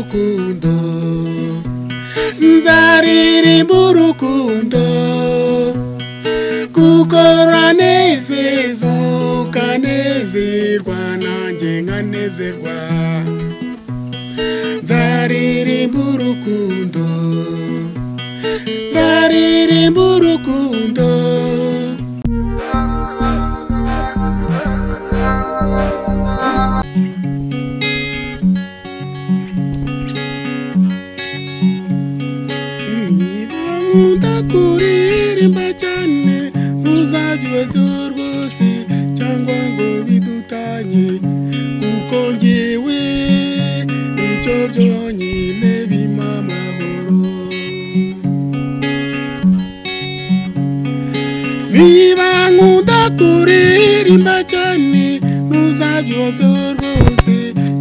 urukundo, nzaririmba urukundo, kuko uranezeza ukanezerwa nanjye nkanezerwa. Nzaririmba urukundo, nzaririmba urukundo. Niba nkunda kuririmba cyane ntuzabyibaze rwose cyangwa ngo bidutanye, kuko njyewe ibyo byonyine bimpa amahoro. Niba nkunda kuririmba cyane ntuzabyibaze rwose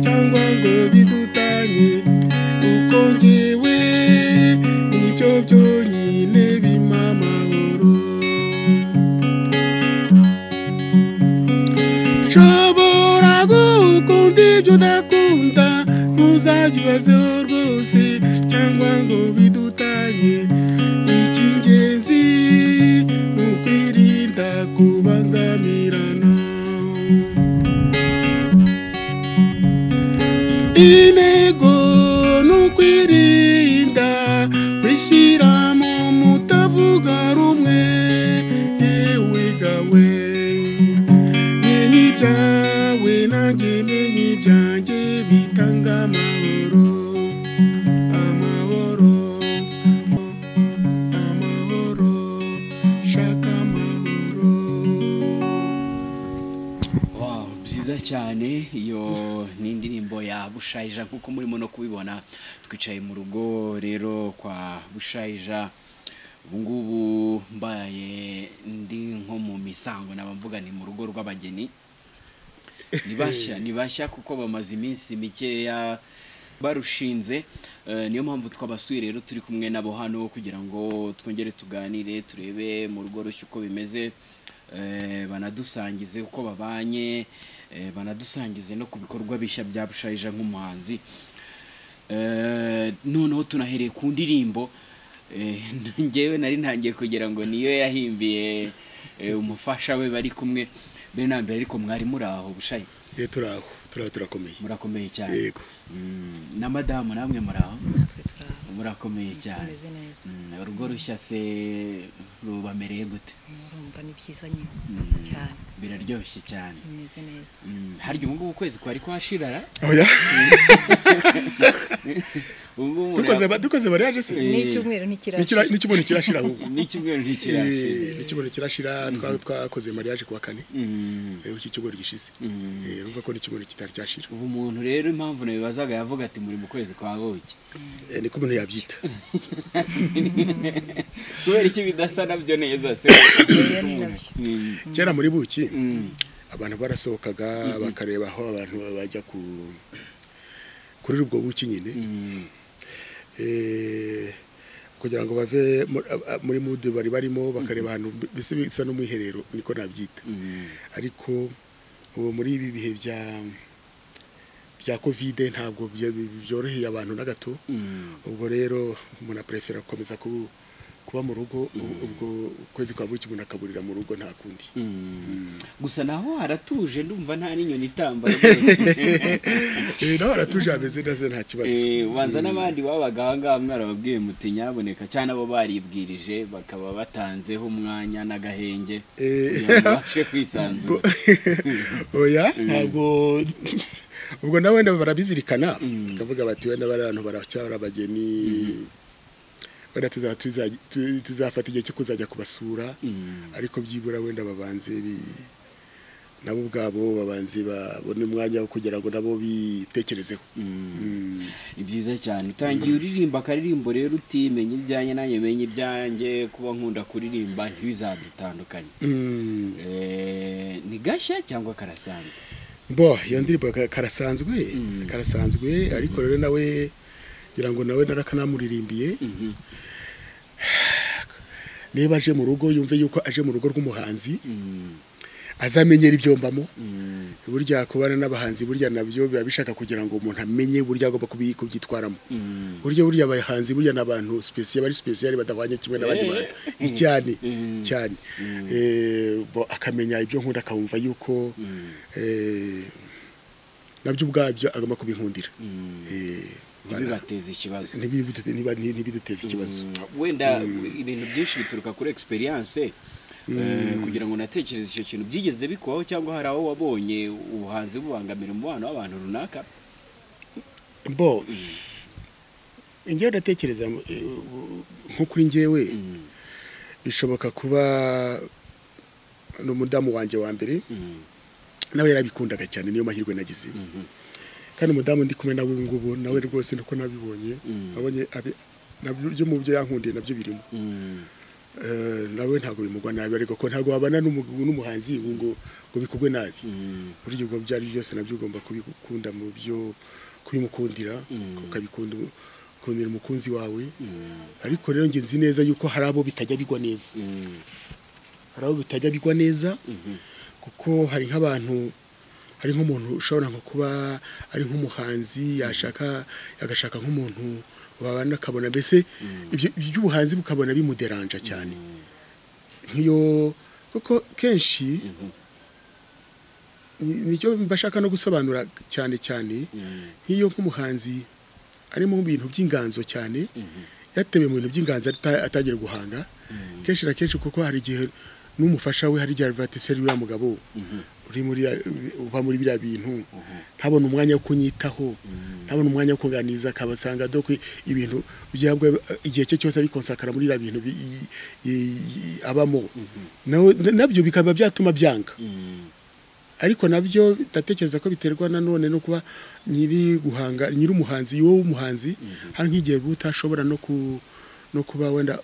cyangwa ngo bidutanye, kuko njyewe ibyo byonyine bimpa amahoro. Nshobora gukunda ibyo udakunda ntuzabyibazeho rwose cyangwa ngo bidutanye, icy'ingenzi ni ukwirinda kubangamirana. Intego ni ukwirinda kwishyiramo mutavuga rumwe, yewe gawe menya ibyawe nanjye menya ibyanjye, bitanga amahoro, amahoro, amahoro, shaka amahoro. Wow, byiza cyane. Iyo ni indirimbo ya Bushayija nkuko murimo no kubibona. Twicaye mu rugo rero kwa Bushayija. Ubu ngubu mbaye ndi nko mu misango naba mvuga ni mu rugo rw'abageni. Ni bashya kuko bamaze iminsi mikeya barushinze. Niyo mpamvu twabasuye rero turi kumwe nabo hano kugira ngo twongere tuganire, turebe mu rugo rushya uko bimeze, banadusangize uko babanye, banadusangize no ku bikorwa bishya bya Bushayija nk'umuhanzi. Noneho tunahereye ku ndirimbo njyewe nari ntangiye kugira ngo niyo yahimbiye umufasha we bari kumwe mbere na mbere, ariko mwari muri aho Bushayi? Turaho, turakomeye. Murakomeye cyane. Yego. Na madamu namwe muri aho? Natwe turaho. Murakomeye cyane. Tumeze neza. Urugo rushya se rubamereye gute? Murumva ni byiza nyine cyane. Biraryoshye cyane. Bimeze neza. Harya ubu ngubu ukwezi kwari kwashirara? Oya. Ubu Dukoze mariage se? N'icyumweru ntikirashira. N'icyumweru ntikirashira ahubwo. N'icyumweru ntikirashira. N'icyumweru kirashira, twakoze mariage kuwa kane. Iki cyumweru gishize. Urumva ko n'icyumweru kitari cyashira. Ubu umuntu rero impamvu nabibazaga yavuga ati muri mu kwezi kwa buki. Niko umuntu yabyita. Kubera iki bidasa nabyo neza se? Kera muri buki abantu barasohokaga bakareba aho abantu bajya ku kuri ubwo buki nyine. Kugira ngo bave muri mood bari barimo, bakareba ahantu bise bisa n'umwiherero, niko nabyita. Ariko ubu muri ibi bihe bya Covid ntabwo byoroheye abantu na gato. Ubwo rero umuntu aprefera gukomeza kuba mu rugo, ubwo kwezi kwa buki umuntu akaburira mu rugo nta kundi. Gusa naho haratuje, ndumva nta n'inyoni itamba. Naho haratuje hameze neza nta kibazo. Ubanza n'abandi babaga aha ngaha mwarababwiye muti nyaboneka, cyane abo baribwirije bakaba batanzeho umwanya n'agahenge kugira ngo babashe kwisanzura. Oya, ntabwo ubwo nawe wenda barabizirikana, bakavuga bati wenda bari abantu baracyari abageni, wenda tuzafata igihe cyo kuzajya kubasura, ariko byibura wenda babanze nabo ubwabo babanze babone umwanya wo kugira ngo nabo bitekerezeho. Ni byiza cyane. Utangiye uririmba akaririmbo rero uti menye ibyanjye nanjye menye ibyanjye, kuba nkunda kuririmba ntibizadutandukanye. Ni gashya cyangwa karasanzwe? Bo, iyo ndirimbo karasanzwe, ariko rero nawe ngira ngo nawe narakanamuririmbiye. Niba aje mu rugo yumve yuko aje mu rugo rw'umuhanzi, Azamenyera ibyo mbamo. Burya kubana n'abahanzi burya nabyo biba bishaka kugira ngo umuntu amenye burya agomba kubyitwaramo. Burya abahanzi burya n'abantu special, bari special, badahwanye kimwe n'abandi bantu cyane cyane. Akamenya ibyo nkunda, akumva yuko nabyo ubwabyo agomba kubinkundira. Ntibibateze ikibazo. Ntibiduteze ikibazo. Wenda ibintu byinshi bituruka kuri experience. Kugira ngo natekereze icyo kintu byigeze bikubaho cyangwa hari aho wabonye ubuhanzi bubangamira umubano w'abantu runaka? Bo njyewe ndatekereza nko kuri njyewe bishoboka kuba n'umudamu wanjye wa mbere nawe yarabikundaga cyane, niyo mahirwe nagize. Kandi umudamu ndi kumwe nawe ngubu nawe rwose nuko nabibonye, nabonye nabyo mu byo yankundiye nabyo birimo. Nawe ntago bimugwa nabi, ariko ko ntago wabana n'umuhanzi ngo bikugwe nabi. Burya ubwo byari byose nabyo ugomba kubikunda mu byo kubimukundira, ukabikunda kundira umukunzi wawe. Ariko rero nge nzi neza yuko hari abo bitajya bigwa neza. Hari abo bitajya bigwa neza kuko hari nk'abantu, hari nk'umuntu ushobora nko kuba ari nk'umuhanzi yashaka yagashaka nk'umuntu babana akabona mbese ibyo by'ubuhanzi bukabona bimuderanja cyane. Nk'iyo kuko kenshi nicyo mbashaka no gusobanura cyane cyane, nk'iyo nk'umuhanzi ari mu bintu by'inganzo cyane, yatewe mu bintu by'inganzo atagira guhanga kenshi na kenshi, kuko hari igihe n'umufasha we hari igihe avatse uriya mugabo uri muri uba muri biriya bintu, ntabona umwanya wo kunyitaho, ntabona umwanya wo kunganiza, akabasanga doko ibintu byabwe igihe cye cyose abikonsakara muri biriya bintu abamo, nabyo bikaba byatuma byanga. Ariko nabyo ndatekereza ko biterwa nanone no kuba nyiri guhanga, nyiri umuhanzi, wowe umuhanzi hari nk'igihe utashobora no kuba wenda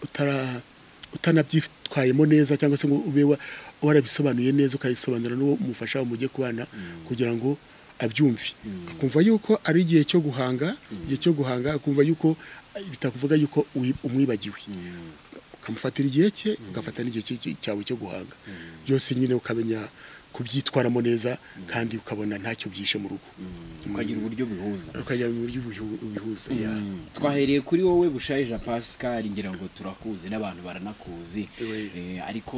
utanabyitwayemo neza, cyangwa se ngo ube warabisobanuye neza ukayisobanura n'uwo mufasha umujye kubana kugira ngo abyumve, akumva yuko ari igihe cyo guhanga, igihe cyo guhanga akumva yuko bitakuvuga yuko umwibagiwe, ukamufatira igihe cye, ugafata n'igihe cyawe cyo guhanga, byose nyine ukamenya kubyitwaramo neza kandi ukabona ntacyo byishe mu rugo, ukagira uburyo bihuza, ukagira uburyo bihuza. Twahereye kuri wowe Bushayija Pascal, ngira ngo turakuzi n'abantu baranakuzi, ariko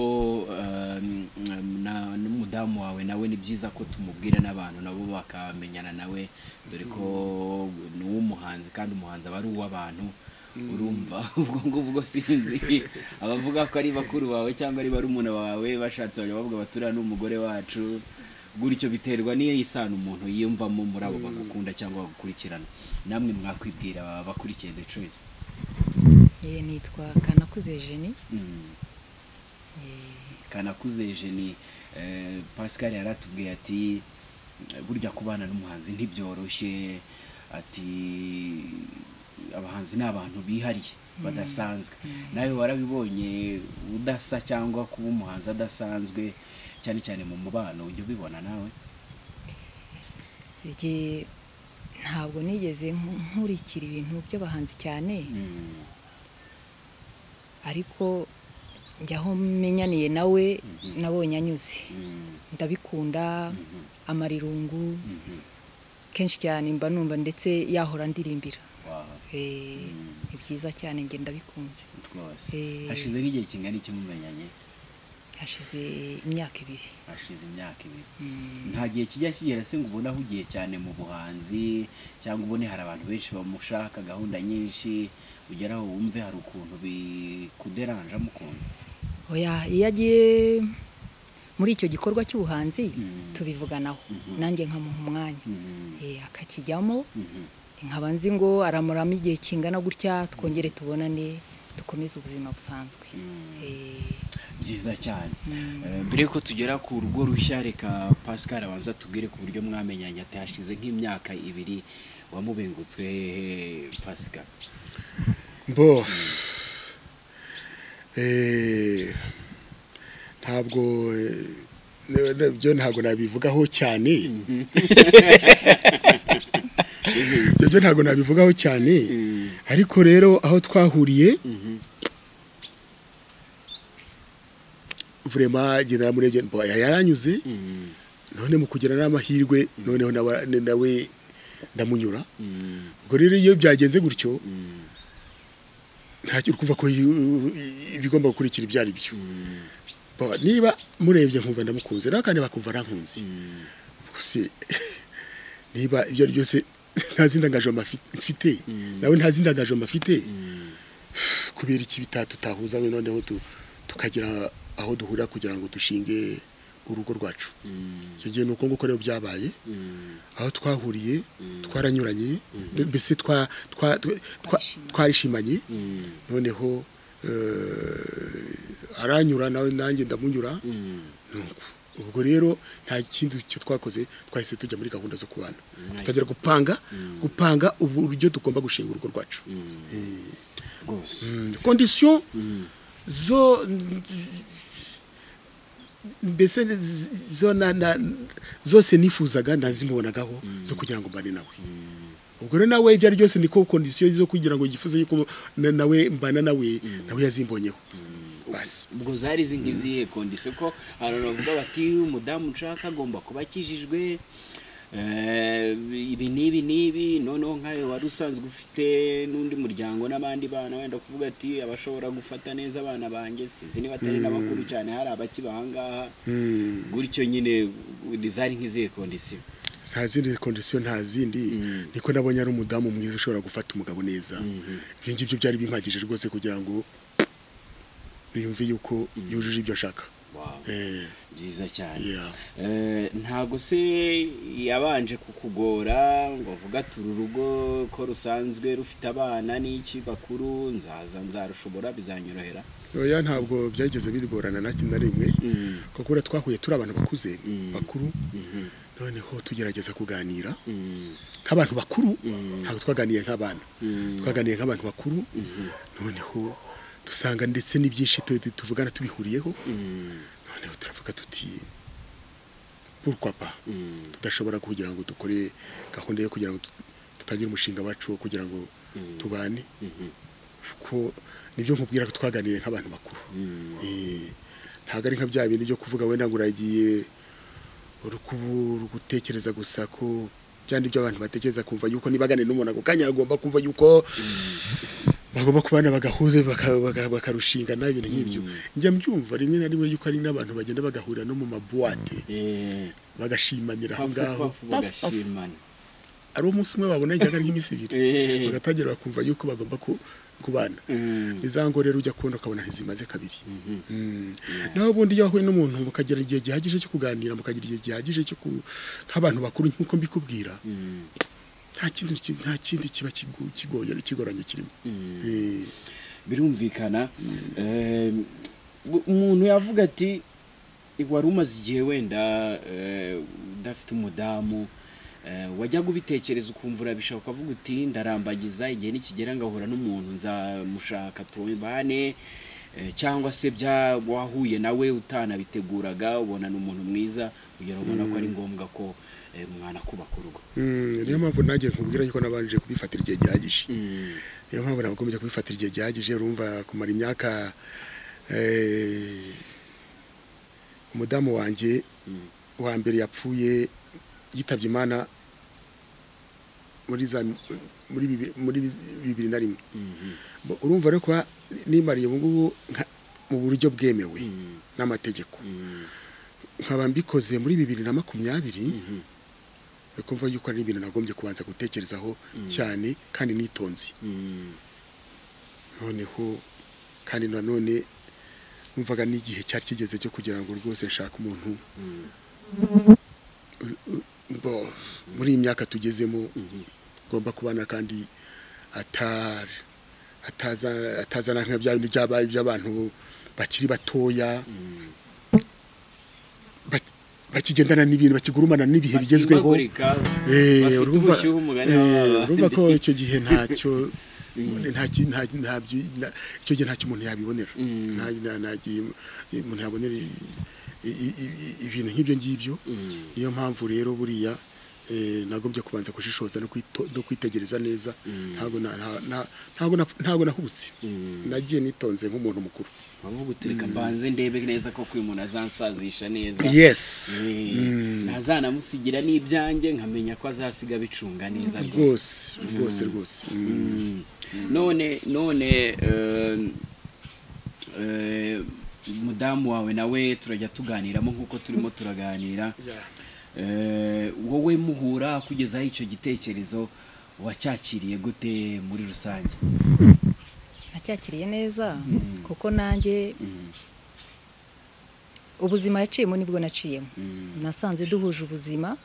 n'umudamu wawe nawe ni byiza ko tumubwira n'abantu nabo bakamenyana nawe, dore ko ni uw'umuhanzi kandi umuhanzi aba ari uw'abantu. Urumva ubwo ngubwo sinzi abavuga ko ari bakuru bawe cyangwa ari barumuna bawe, bashatse bajya bavuga batura n'umugore wacu gutyo, biterwa n'iyo isano umuntu yiyumvamo muri abo bagukunda cyangwa bagukurikirana. Namwe mwakwibwira abakurikiye The Choice. Nitwa Kanakuze Jenny. Kanakuze Jenny, Pascal yaratubwiye ati burya kubana n'umuhanzi ntibyoroshye, ati abahanzi ni abantu bihariye badasanzwe. Nawe warabibonye udasa cyangwa kuba umuhanzi adasanzwe cyane cyane mu mubano, ujya ubibona nawe? Ntabwo nigeze nkurikira ibintu by'abahanzi cyane, ariko njyaho menyaniye nawe nabonye anyuze, ndabikunda amarirungu kenshi cyane mba numva ndetse yahora ndirimbira. Ni byiza cyane nge ndabikunze rwose. Hashize nk'igihe kingana iki mumenyanye? Hashize imyaka 2. Hashize imyaka 2. Nta gihe kijya kigera se ngo ubone ahugiye cyane mu buhanzi, cyangwa ubone hari abantu benshi bamushaka, gahunda nyinshi, ugeraho wumve hari ukuntu bikuderanja mukunda? Oya, iyo agiye muri icyo gikorwa cy'ubuhanzi tubivuganaho, nanjye nkamuha umwanya akakijyamo, nkaba nzi ngo aramuramo igihe kingana gutya, twongere tubonane dukomeze ubuzima busanzwe. Byiza cyane. Mbere yuko tugera ku rugo rushya, reka Pascal abanza tubwire ku buryo mwamenyanye. Ati hashize nk'imyaka 2 wamubengutswe Pascal? Bo ntabwo byo ntabwo nabivugaho cyane. Ibyo ntabwo nabivugaho cyane, ariko rero aho twahuriye vraiment genda murebye yaranyuze. None mu kugira n'amahirwe noneho nawe ndamunyura. Ubwo rero iyo byagenze gutyo nta kintu kuva ko ibigomba gukurikira ibyari byo. Niba murebye nkumva ndamukunze nawe kandi bakumva arankunze, gusa niba ibyo byose nta zindi engagement mfite nawe nta zindi engagement mfite, kubera iki bitatu tahuza we noneho tukagira aho duhura kugira ngo dushinge urugo rwacu. Icyo gihe nuko nguko rero byabaye, aho twahuriye twaranyuranye, mbese twarishimanye. Noneho aranyura nawe nanjye ndamunyura. Nuko ubwo rero nta kindi cyo twakoze, twahise tujya muri gahunda zo kubana, tutangira gupanga uburyo tugomba gushinga urugo rwacu. Rwose. Condition zo mbese zo na zose nifuzaga nazimubonagaho zo kugira ngo mbane nawe. Ubwo rero nawe ibyo ari byose niko condition zo kugira ngo yifuze yuko nawe mbana nawe, nawe yazimbonyeho basi. Ubwo zari zingiziye condition? Ko abantu bavuga bati umudamu nshaka agomba kuba akijijwe, ibi n'ibi n'ibi, noneho nkayo wari usanzwe ufite n'undi muryango n'abandi bana, wenda kuvuga ati abashobora gufata neza abana banjye, sinzi niba atari n'abakuru cyane, hari abakiba ahangaha gutyo nyine, zari nk'izihe condition? Nta zindi condition, nta zindi. Niko nabonye ari umudamu mwiza ushobora gufata umugabo neza. Ibyo ngibyo byari bimpagije rwose kugira ngo niyumve yuko yujuje ibyo ashaka. Byiza cyane. Yeah. Ntago se yabanje kukugora ngo avuga ati uru rugo ko rusanzwe rufite abana n'iki bakuru, nzaza nzarushobora, bizanyorohera? Oya, ntabwo byageze bigorana na rimwe, kuko buriya twahuye turi abantu bakuze, bakuru. Noneho tugerageza kuganira nk'abantu bakuru. Ntabwo twaganiye nk'abana, twaganiye nk'abantu bakuru. Noneho dusanga ndetse n'ibyinshi tuvugana tubihuriyeho. Noneho turavuga tuti pourquoi pas tudashobora kugira ngo dukore gahunda yo kugira ngo dutangire umushinga wacu wo kugira ngo tubane. Ko nibyo nkubwira ko twaganiriye nk'abantu bakuru. Ntabwo ari nka bya bindi byo kuvuga wenda ngo uragiye uri gutekereza gusa, ko byandi byo abantu batekereza kumva yuko nibaganira n'umuntu ako kanya agomba kumva yuko bagomba kubana bagahuze bakarushingana, ibintu nk'ibyo. Njya mbyumva rimwe na rimwe yuko ari n'abantu bagenda bagahurira no mu mabuwate, bagashimanira aho pafu ngaho. Pafu. Pafu, pafu. Bagashimana. Ari umunsi umwe babona cyangwa ari nk'iminsi 2, bagatangira bakumva yuko bagomba kubana. Iza ngo rero ujya kubona ukabona ntizimaze kabiri. Naho ubundi iyo wahuye n'umuntu mukagira igihe gihagije cyo kuganira, mukagira igihe gihagije cyo nk'abantu bakuru nk'uko mbikubwira, nta kindi kiba kigoye kigoranye kirimo. Birumvikana. Umuntu yavuga ati wari umaze igihe wenda udafite umudamu, wajyaga ubitekereza ukumva urabishaka, ukavuga uti ndarambagiza, igihe nikigera ngahura n'umuntu nzamushaka tubane, cyangwa se bya wahuye nawe utanabiteguraga, ubona ni umuntu mwiza, kugira ubona ko ari ngombwa ko mwana kubaka urugo? Niyo mpamvu nanjye nkubwira yuko nabanje kubifatira igihe gihagije. Niyo mpamvu nagombye kubifatira igihe gihagije. Urumva kumara imyaka, umudamu wanjye wa mbere yapfuye, yitabye Imana muri 2001. Urumva rero kuba nimariye ubu ngubu mu buryo bwemewe n'amategeko, nkaba mbikoze muri 2020, kumva yuko ari ibintu nagombye kubanza gutekerezaho cyane kandi nitonze. Noneho kandi nanone numvaga n'igihe cyari kigeze cyo kugira ngo rwose nshake umuntu. Muri iyi myaka tugezemo ngomba kubana kandi atari ataza atazana nka bya bindi byabaye by'abantu bakiri batoya, bakigendana n'ibintu, bakigurumana n'ibihe bigezweho. Basimbagurika, bafite ubushyuhe, umugani w'aba. Urumva ko icyo gihe ntacyo nta ki- nta nta icyo gihe ntacyo umuntu yabibonera. Nta gihe umuntu yabonera ibintu nk'ibyo ngibyo. Niyo mpamvu rero buriya Nagombye kubanza kushishoza no kwitegereza neza. Ntabwo nahubutse, nagiye nitonze nk'umuntu mukuru. Bavuga uti reka mbanze ndebe neza ko uyu muntu azansazisha neza. Yes. Ntazanamusigira n'ibyanjye, nkamenya ko azasiga bicunga neza. Rwose rwose rwose. None mudamu wawe nawe turajya tuganiramo nk'uko turimo turaganira. Wowe muhura kugezaho icyo gitekerezo wacyakiriye gute muri rusange? Nacyakiriye neza, kuko nanjye ubuzima yaciyemo nibwo naciyemo. Nasanze duhuje ubuzima,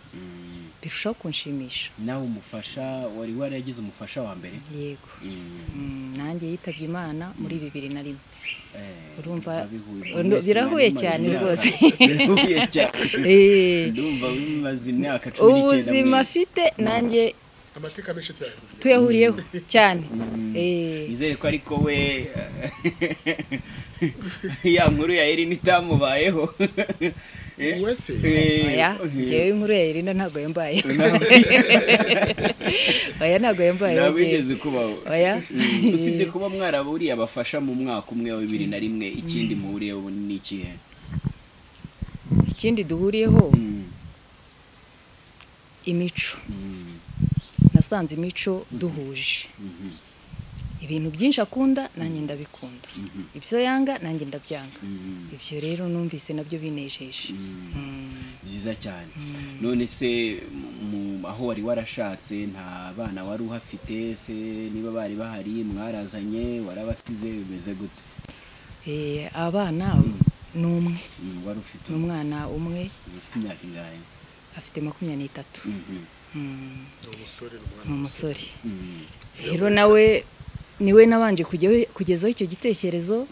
birushaho kunshimisha. Nawe umufasha wari waragize umufasha wa mbere? Yego. Nanjye yitabye Imana muri 2001. Urumva birahuye cyane rwose. Birahuye cyane. Ndumva bimaze imyaka 19. Ubuzima afite nanjye amateka menshi tuyahuriyeho cyane. Nizere ko ariko we ya nkuru ya Irina itamubayeho. Wese oya, njyewe inkuru ya Irina ntabwo yambayeho. Oya, ntabwo yambayeho. Ntabwo yigeze kubaho. Oya. Usibye kuba mwaraburiye abafasha mu mwaka umwe wa 2001, ikindi muhuriyeho ni ikihe? Ikindi duhuriyeho imico. Nasanze imico duhuje. Ibintu byinshi akunda nanjye ndabikunda, ibyo yanga nanjye ndabyanga. Ibyo rero numvise nabyo binejeje. Byiza cyane. None se aho wari warashatse nta bana wari uhafite se? Niba bari bahari mwarazanye, warabasize, bimeze gute? Abana ni umwe. Wari ufite umwana umwe. Ufite imyaka ingahe? Afite 23. Ni umusore. Rero nawe niwe nabanje kugezaho icyo gitekerezo,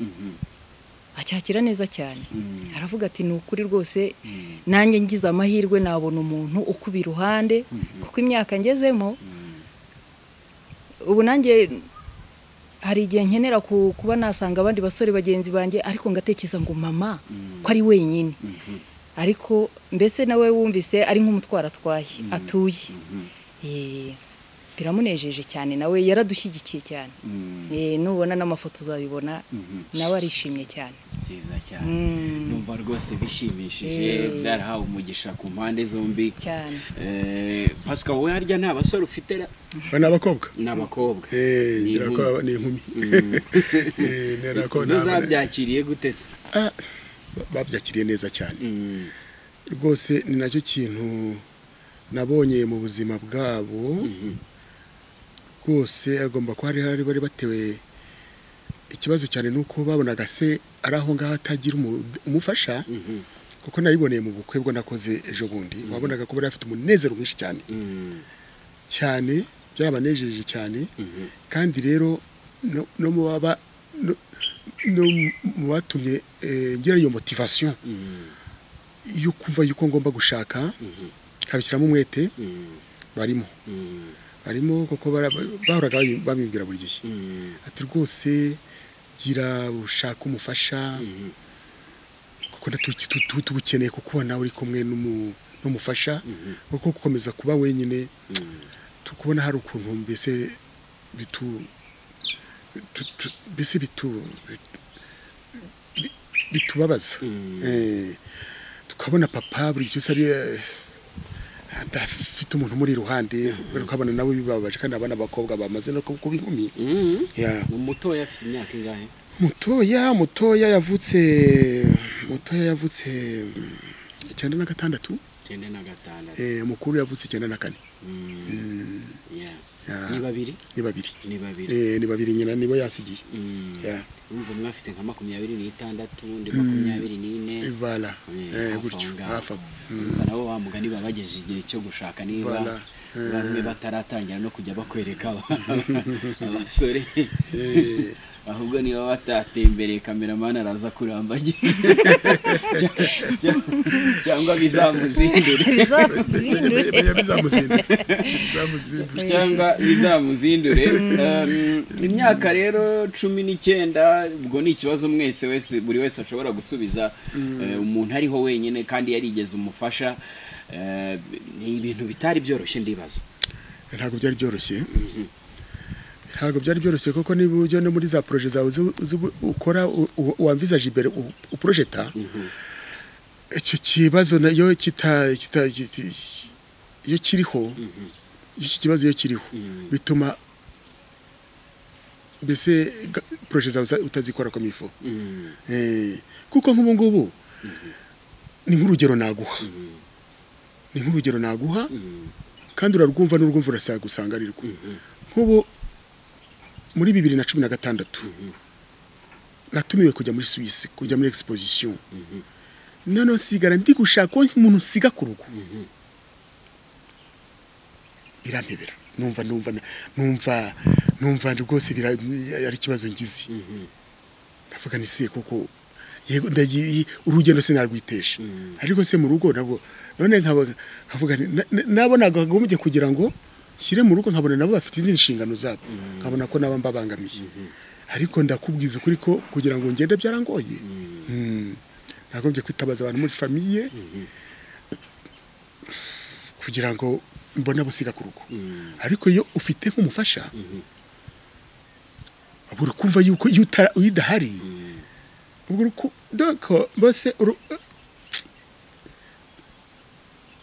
acyakira neza cyane. Aravuga ati ni ukuri rwose nanjye ngize amahirwe nabona umuntu ukuba iruhande, kuko imyaka ngezemo ubu nanjye hari igihe nkenera kuba nasanga abandi basore bagenzi banjye, ariko ngatekereza ngo mama ko ari wenyine. Ariko mbese nawe wumvise ari nk'umutwaro atwaye atuye. Biramunejeje cyane, nawe yaradushyigikiye cyane. Nubona n'amafoto uzabibona, nawe arishimye cyane. Byiza cyane. Numva rwose bishimishije, byarahawe umugisha ku mpande zombi cyane. Pascal, wowe harya nta basore ufite? Ni abakobwa. Ni abakobwa. Ni inkumi. Zo zabyakiriye gute se? Babyakiriye neza cyane rwose. Ni nacyo kintu nabonye mu buzima bwabo rwose. Agomba kuba hari bari batewe ikibazo cyane nuko babonaga se ari aho ngaho atagira umufasha, kuko nayiboneye mu bukwe bwo nakoze ejo bundi. Wabonaga ko bari bafite umunezero mwinshi cyane cyane, byarabanejeje cyane. Kandi rero no mu baba no mu batumye ngira iyo motivation yo kumva yuko ngomba gushaka nkabishyiramo umwete, barimo kuko bahoraga babimbwira buri gihe ati rwose gira ushaka umufasha, kuko tugukeneye kukubona uri kumwe n'umufasha, kuko gukomeza kuba wenyine tukubona hari ukuntu mbese bitubabaza. Tukabona papa buri cyose ari adafite umuntu muri iruhande, ukabona nawe bibabaje, kandi abana bakobwa bamaze no kuba inkumi. Umutoya afite imyaka ingahe? Mutoya yavutse 96. 96. Mukuru yavutse 94. Ni babiri? Ni babiri. Ni babiri. Ni babiri, nyina nibo yasigiye. Urumva umwe afite nka 26 undi 24. Voilà. Gutyo hafi aho. Nabo wa mugani babageje igihe cyo gushaka, niba bamwe bataratangira no kujya bakwereka abasore. Ahubwo niba batatembereye kameramani araza kurambagira cyangwa bizamuzindure. Cyangwa bizamuzindure. Imyaka rero 19, ubwo ni ikibazo mwese wese buri wese ashobora gusubiza. Umuntu ariho wenyine kandi yarigeze umufasha, Ni ibintu bitari byoroshye ndibaza. Ntabwo byari byoroshye. Ntabwo byari byoroshye kuko niba ujya no muri za projet zawe ukora wamvisaje imbere uprojeta, icyo kibazo nayo kita iyo kiriho, iki kibazo iyo kiriho bituma mbese projet zawe utazikora comme il faut. Kuko nk'ubu ngubu ni nk'urugero naguha. Ni nk'urugero naguha kandi urarwumva n'urwumva urasanga gusanga ari rwo. Nk'ubu muri 2016 natumiwe kujya muri Suisse, kujya muri exposition. None sigara ndi gushaka umuntu usiga ku rugo. Birampebera. Numva rwose ari ikibazo ngize. Ndavuga nti se kuko yego ndagiye urugendo sinarwitesha. Ariko se mu rugo nabwo none nkavuga nabo nagagombye kugira ngo shyire mu rugo nkabona nabo bafite izindi nshingano zabo, nkabona ko naba mbabangamiye. Ariko ndakubwiza ukuri ko kugira ngo ngende byarangoye. Nagombye kwitabaza abantu muri famille kugira ngo mbone abusiga ku rugo. Ariko iyo ufite nk'umufasha abura kumva yuko iyo udahari ubwo donc bose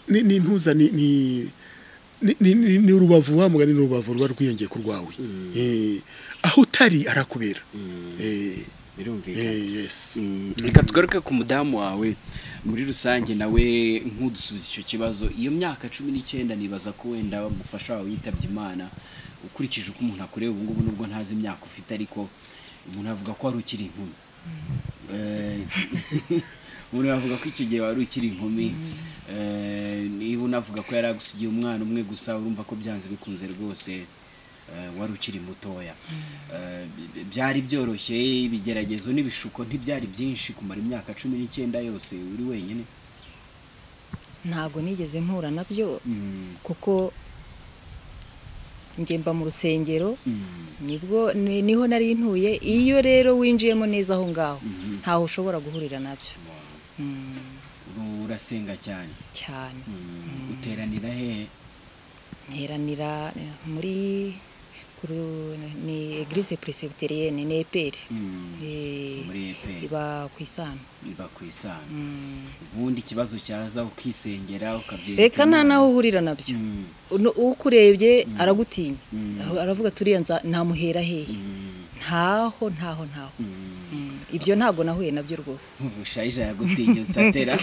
ni ntuza ni urubavu wa mugani, n'urubavu ruba rwiyongeye ku rwawe. Aho utari arakubera. Birumvikana. Yes. Reka tugaruke ku mudamu wawe muri rusange, nawe nk'udusubiza icyo kibazo. Iyo myaka 19 nibaza ko wenda umufasha wawe yitabye Imana, ukurikije uko umuntu akureba ubu ngubu, nubwo ntazi imyaka ufite, ariko umuntu avuga ko wari ukiri inkumi. Umuntu avuga ko icyo gihe wari ukiri inkumi. Niba unavuga ko yari agusigiye umwana umwe gusa, urumva ko byanze bikunze rwose wari ukiri mutoya. Byari byoroshye, ibigeragezo n'ibishuko ntibyari byinshi kumara imyaka 19 yose uri wenyine? Ntabwo nigeze mpura nabyo kuko njye mba mu rusengero, nibwo niho nari ntuye. Iyo rero winjiyemo neza aho ngaho ntaho ushobora guhurira nabyo. Urasenga cyane cyane. Uteranira hehe? Nteranira muri ni Eglise Presbyterienne, ni EPR. Muri EPR iba ku Isano. Iba ku Isano. Ubundi ikibazo cyaza ukisengera ukabyereka. Reka nta naho uhurira nabyo. Ukurebye aragutinya, aravuga turiya ntamuhera hehe. Ntaho ntaho ntaho. Ibyo ntago nahuye nabyo rwose. Bushayija yagutinyutse atera.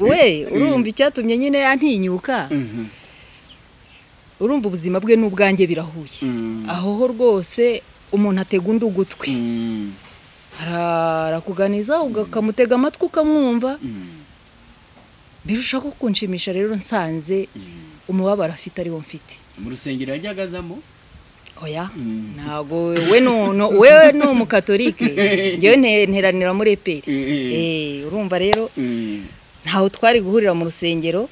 We urumva icyatumye nyine yantinyuka. Urumva ubuzima bwe n'ubwanjye birahuye. Aho ho rwose umuntu atega undi ugutwi. Arakuganiza ukamutega amatwi ukamwumva. Birushaho kunshimisha rero nsanze umubabaro afite ariwo mfite. Mu rusengero yajyagazamo? Oya, ntago we no we no umukatolike, ngewe nteranira muri EPR. Urumva rero ntaho twari guhurira mu rusengero,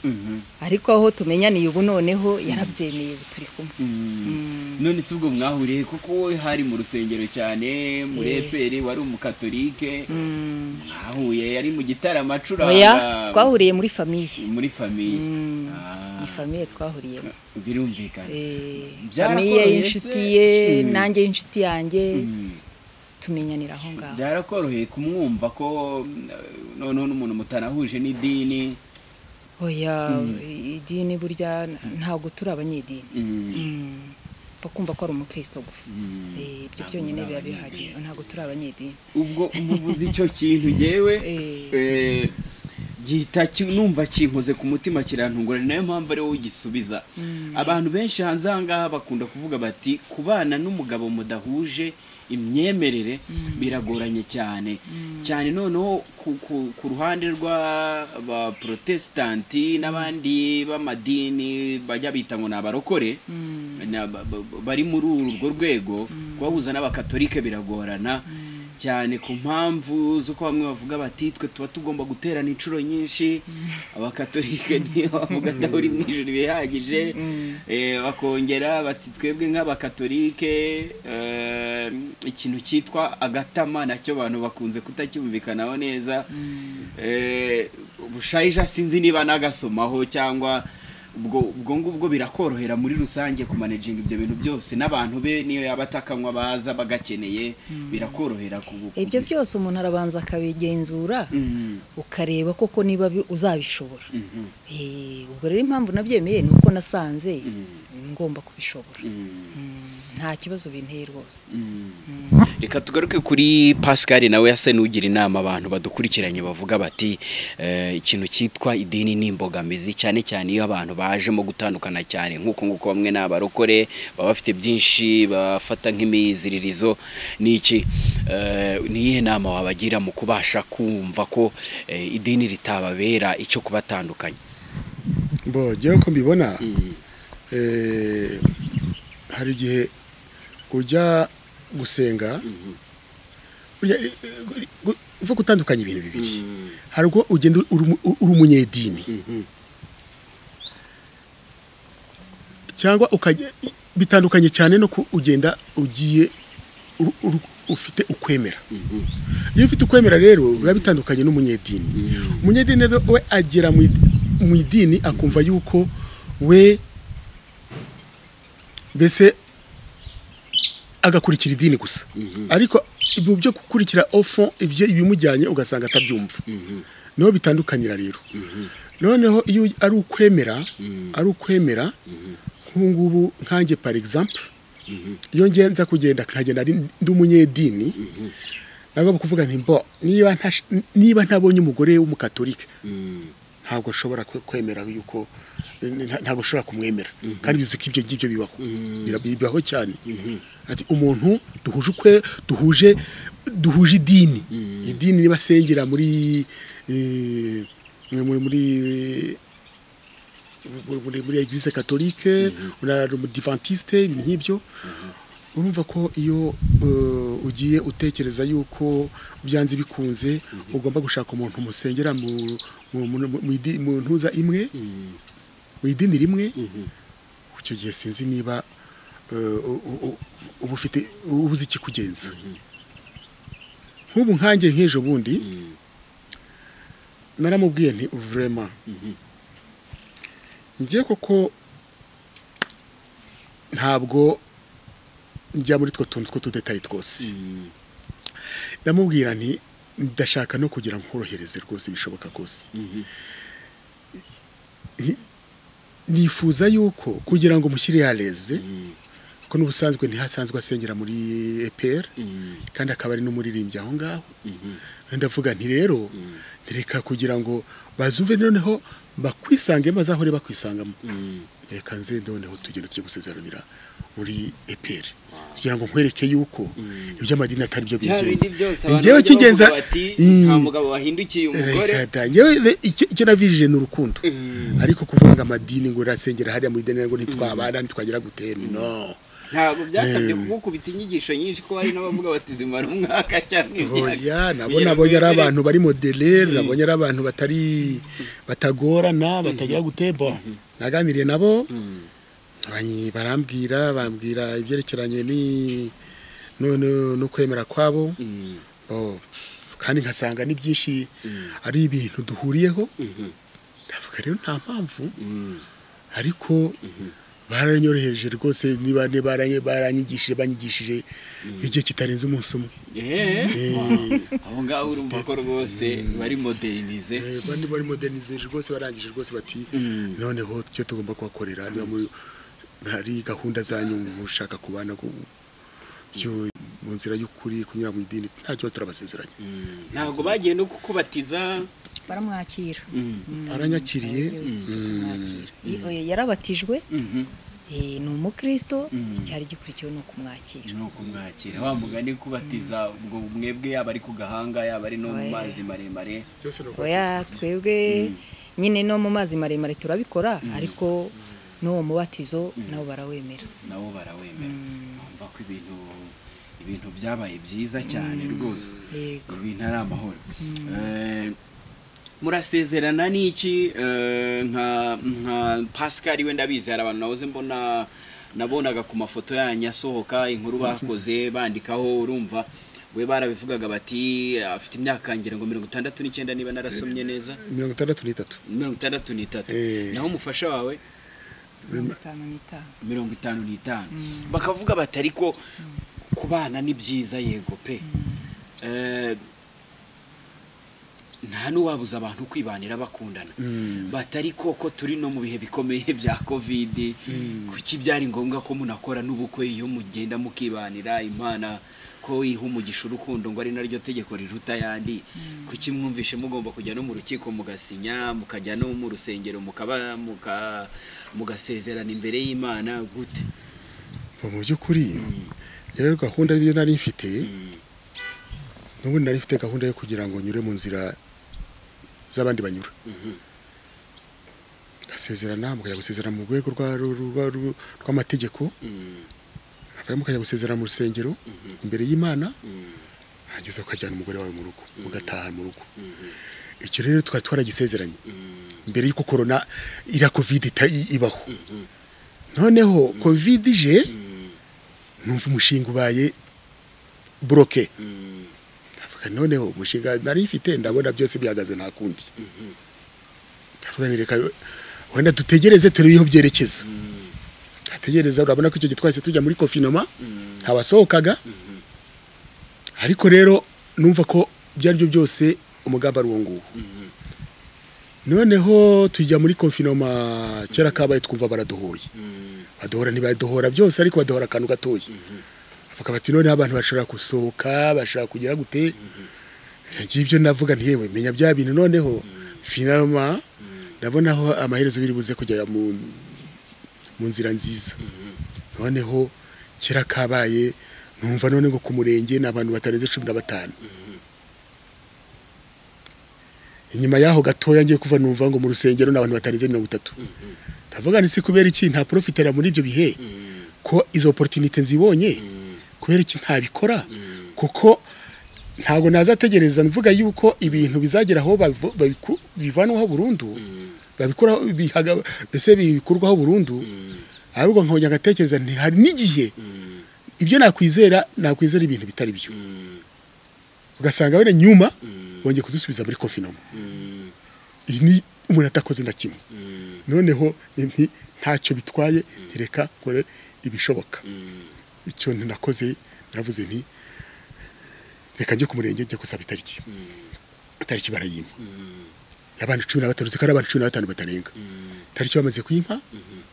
ariko aho tumenyaniye ubu noneho yarabyemeye turi kumwe. None se ubwo mwahuriye kuko wowe hari mu rusengero cyane muri EPR, wari umukatolike, mwahuye yari mu gitaramo acuranga? Oya, twahuriye muri famille. Muri famille. Ni famille twahuriyemo. Birumvikana. Famille y'inshuti ye, nanjye y'inshuti yanjye, tumenyanira aho ngaho. Byarakoroheye kumwumva ko noneho n'umuntu mutanahuje n'idini? Oya, idini burya ntabwo turi abanyedini. Kumva ko ari umukristo gusa. Ibyo byonyine biba bihagije, ntabwo turi abanyedini. Ubwo umuvuze icyo kintu ngewe gihita numva kinkoze ku mutima kirantungura, ni nayo mpamvu ari wowe ugisubiza. Abantu benshi hanze aha ngaha bakunda kuvuga bati kubana n'umugabo mudahuje imyemerere biragoranye cyane cyane, noneho ku ruhande rw'abaprotestanti n'abandi b'amadini bajya bita ngo ni abarokore bari muri urwo rwego, kubahuza n'abakatolike biragorana. Cyane ku mpamvu z'uko bamwe bavuga bati twe tuba tugomba guterana inshuro nyinshi, abakatolike niyo bavuga ati uri mu ijuru bihagije, bakongera bati twebwe nk'abakatolike ikintu cyitwa agatama nacyo abantu bakunze kutacyumvikanaho neza. Bushayija sinzi niba nagasomaho cyangwa ubwo ngubwo birakorohera muri rusange kumanejinga ibyo bintu byose n'abantu be niyo yaba atakanywa baza bagakeneye, birakorohera ibyo byose umuntu arabanza akabigenzura, ukareba koko niba uzabishobora. Ubwo rero impamvu nabyemeye ni uko nasanze ngomba kubishobora, nta kibazo binteye rwose. Reka tugaruke kuri Pascal, nawe yase n'ugira inama abantu badukurikiranye bavuga bati ikintu cyitwa idini ni imbogamizi, cyane cyane iyo abantu bajemo gutandukana cyane nk'uko nguko bamwe n'abarokore baba bafite byinshi bafata nk'imiziririzo n'iki. Niyihe nama wabagira mu kubasha kumva ko idini ritababera icyo kubatandukanya? Bo jewe ko mbibona, hari igihe ujya gusenga uvuga utandukanya ibintu bibiri. Hari ubwo ugenda uri umunyedini cyangwa bitandukanye cyane no ugenda ugiye ufite ukwemera. Iyo ufite ukwemera rero biba bitandukanye n'umunyedini. Umunyedini we agera mu idini akumva yuko we mbese agakurikira idini gusa, ariko mu byo gukurikira au fond ibyo ibimujyanye ugasanga atabyumva. Niho bitandukanira rero. Noneho iyo ari ukwemera, ari ukwemera nk'ubu ngubu nkanjye par exemple, iyo ngiye nza kugenda nkagenda ndi umunyedini, nagomba kuvuga nti mbo niba ntabonye umugore w'umukatolike ntabwo nshobora kwemera yuko ntabwo nshobora kumwemera. Kandi bizi ko ibyo ngibyo bibaho, bibaho cyane. Ati umuntu duhuje ukwe duhuje idini, idini niba asengera muri muri muri Eglise catholique, umudivantiste, ibintu nk'ibyo. Urumva ko iyo ugiye utekereza yuko byanze bikunze ugomba gushaka umuntu musengera mu ntuza imwe, mu idini rimwe, icyo gihe sinzi niba uba ufite ubuze ikikugenza. Nk'ubu nkanjye nk'ejo bundi naramubwiye nti vraiment ngiye koko ntabwo njya muri two tuntu tw'utudetayi twose. Ndamubwira nti ndashaka no kugira nkorohereze rwose bishoboka kose. Nifuza yuko kugira ngo mushyire yareze, kuko n'ubusanzwe ntihasanzwe asengera muri EPR, kandi akaba ari n'umuririmbyi aho ngaho. Ndavuga nti rero reka kugira ngo bazumve noneho bakwisangemo, bazahore bakwisangamo, reka nze noneho tugenda tujye gusezeranira muri EPR kugira ngo nkwereke yuko iby'amadini atari byo bigenza. Njyewe kigenza nta mugabo wahindukiye umugore, njyewe icyo navijije ni urukundo, ariko kuvuga ngo amadini ngo ratsengera hariya mu idini ngo ntitwabana ntitwagira gute, no. Ntabwo byasabye kugukubita inyigisho nyinshi ko hari n'abavuga bati zimara umwaka cyangwa imyaka. Oya, nabonye ari abantu bari modelere, nabonye ari abantu batari batagorana, batagira gutemba. Naganiriye nabo barambwira bambwira ibyerekeranye ni no kwemera kwabo, kandi nkasanga ni byinshi ari ibintu duhuriyeho. Ndavuga rero nta mpamvu, ariko baranyorohereje rwose, niba baranyigishije banyigishije igihe kitarenze umunsi umwe. Aho ngaho urumva ko rwose bari modernize, bari modernize rwose, barangije rwose bati noneho icyo tugomba kubakorera niba hari gahunda zanyu mushaka kubana mu nzira y'ukuri kunyura mu idini, ntacyo turabasezeranye. Ntabwo bagiye no kukubatiza, baramwakira. Aranyakiriye, yarabatijwe, ni umukristo, cyari gikurikiwe no kumwakira. No kumwakira wa mugani kubatiza ubwo mwebwe yaba ari ku gahanga yaba ari no mu mazi maremare. Oya, twebwe nyine no mu mazi maremare turabikora, ariko n'uwo mubatizo nabo barawemera. Nabo barawemera. Umva ko ibintu Ibintu byabaye byiza cyane rwose. Yego. Ibintu ari amahoro. Murasezerana n'iki nka Pascal we ndabizi hari abantu nahoze mbona nabonaga ku mafoto yanyu asohoka inkuru bakoze bandikaho, urumva we barabivugaga bati afite imyaka ngira ngo 69 niba narasomye neza. 63. 63. Naho umufasha wawe 55. 55. Bakavuga bati ariko kubana ni byiza yego pe. Nta n'uwabuza abantu kwibanira bakundana. Batari koko turi no mu bihe bikomeye bya Covid, kuki byari ngombwa ko munakora n'ubukwe iyo mugenda mukibanira Imana ko iha umugisha urukundo ngo ari naryo tegeko riruta yandi, kuki mwumvishe mugomba kujya no mu rukiko mugasinya, mukajya no mu rusengero mukaba mugasezerana imbere y'Imana gute? Mu by'ukuri rero gahunda yo nari mfite, n'ubundi nari mfite gahunda yo kugira ngo nyure mu nzira z'abandi banyura. Gasezerana mukajya gusezerana mu rwego rw'amategeko, hanyuma mukajya gusezerana mu rusengero imbere y'Imana, hageze ukajyana umugore wawe mu rugo, mugataha mu rugo. Icyo rero twari twaragisezeranye mbere y'uko corona ira Covid ibaho. Noneho Covid ije numva umushinga ubaye bloqué. Ndavuga noneho umushinga nari mfite ndabona byose bihagaze nta kundi. Ndavuga ni reka wenda dutegereze turebe aho byerekeza. Ategereza urabona ko icyo gitwase tujya muri confinement habasohokaga. Ariko rero numva ko byari byo byose umugamba ari uwo nguwo. Noneho tujya muri confinement kera kabaye twumva baraduhoye. Baduhora ntibaduhora byose ariko baduhora akantu gatoya. Avuga bati none abantu bashobora gusohoka, bashobora kugira gute. Ngibyo navuga nti yewe menya bya bintu noneho finalement ndabona aho amaherezo biri buze kujya mu nzira nziza. Noneho kera kabaye numva none ngo ku murenge n'abantu batarenze 15. Inyuma yaho gatoya ngiye kuva numva ngo mu rusengero n'abantu batarenze 30. Ndavuga nti si kubera iki nta profitera muri ibyo bihe ko izo opportunité nzibonye, kubera iki ntabikora, kuko ntago nazategereza mvuga yuko ibintu bizagera aho bivanwaho burundu, babikora bihaga ese bikurwaho burundu, ahubwo nkonya gatekereza nti hari n'igihe ibyo nakwizera ibintu bitari byo, ugasanga wene nyuma bongeye kudusubiza muri confinement. Iyi ni umuntu atakoze na kimwe. Noneho nti ntacyo bitwaye, ntireka nkore ibishoboka. Icyo nakoze naravuze nti reka njye ku murenge njye gusaba itariki. Itariki barayimpa. Abantu 15 zikara abantu 15 batarenga. Itariki bamaze kuyimpa,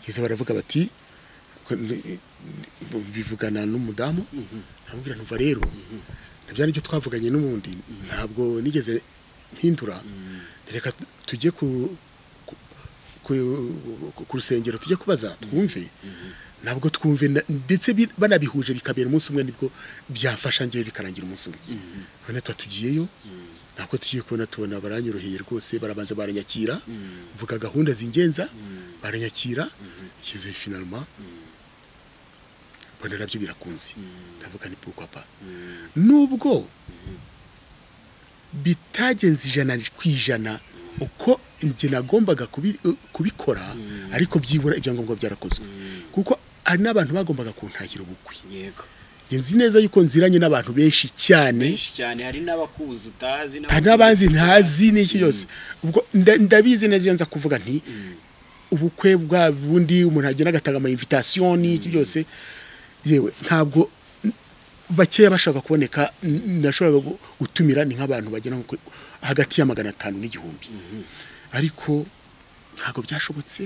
ngeze baravuga bati bivugana n'umudamu, namubwira ntumva rero nabyo nibyo twavuganye n'ubundi ntabwo nigeze mpindura, reka tujye ku rusengero tujye kubaza twumve, nabwo twumve ndetse banabihuje bikabera umunsi umwe nibwo byafasha ngiye bikarangira umunsi umwe. None tugiyeyo ntabwo tugiye kubona tubona baranyoroheye rwose, barabanza baranyakira, mvuga gahunda zingenza baranyakira, kize finalement mbona nabyo birakunze. Ndavuga ni pourquoi pas. Nubwo bitagenze 100% uko njye nagombaga kubikora, ariko byibura ibyangombwa byarakozwe, kuko hari n'abantu bagombaga kuntahira ubukwe. Yego. Nzi neza yuko nziranye n'abantu benshi cyane, hari n'abakuzi utazi, hari n'abanzi ntazi n'iki byose. Ubwo ndabizi neza iyo nza kuvuga nti ubukwe bwa bundi umuntu agenda agatanga ama invitation n'iki byose, yewe ntabwo bakeya bashaka kuboneka. Nashoboraga gutumira ni nk'abantu bagera hagati ya 500 n'igihumbi, ariko ntabwo byashobotse.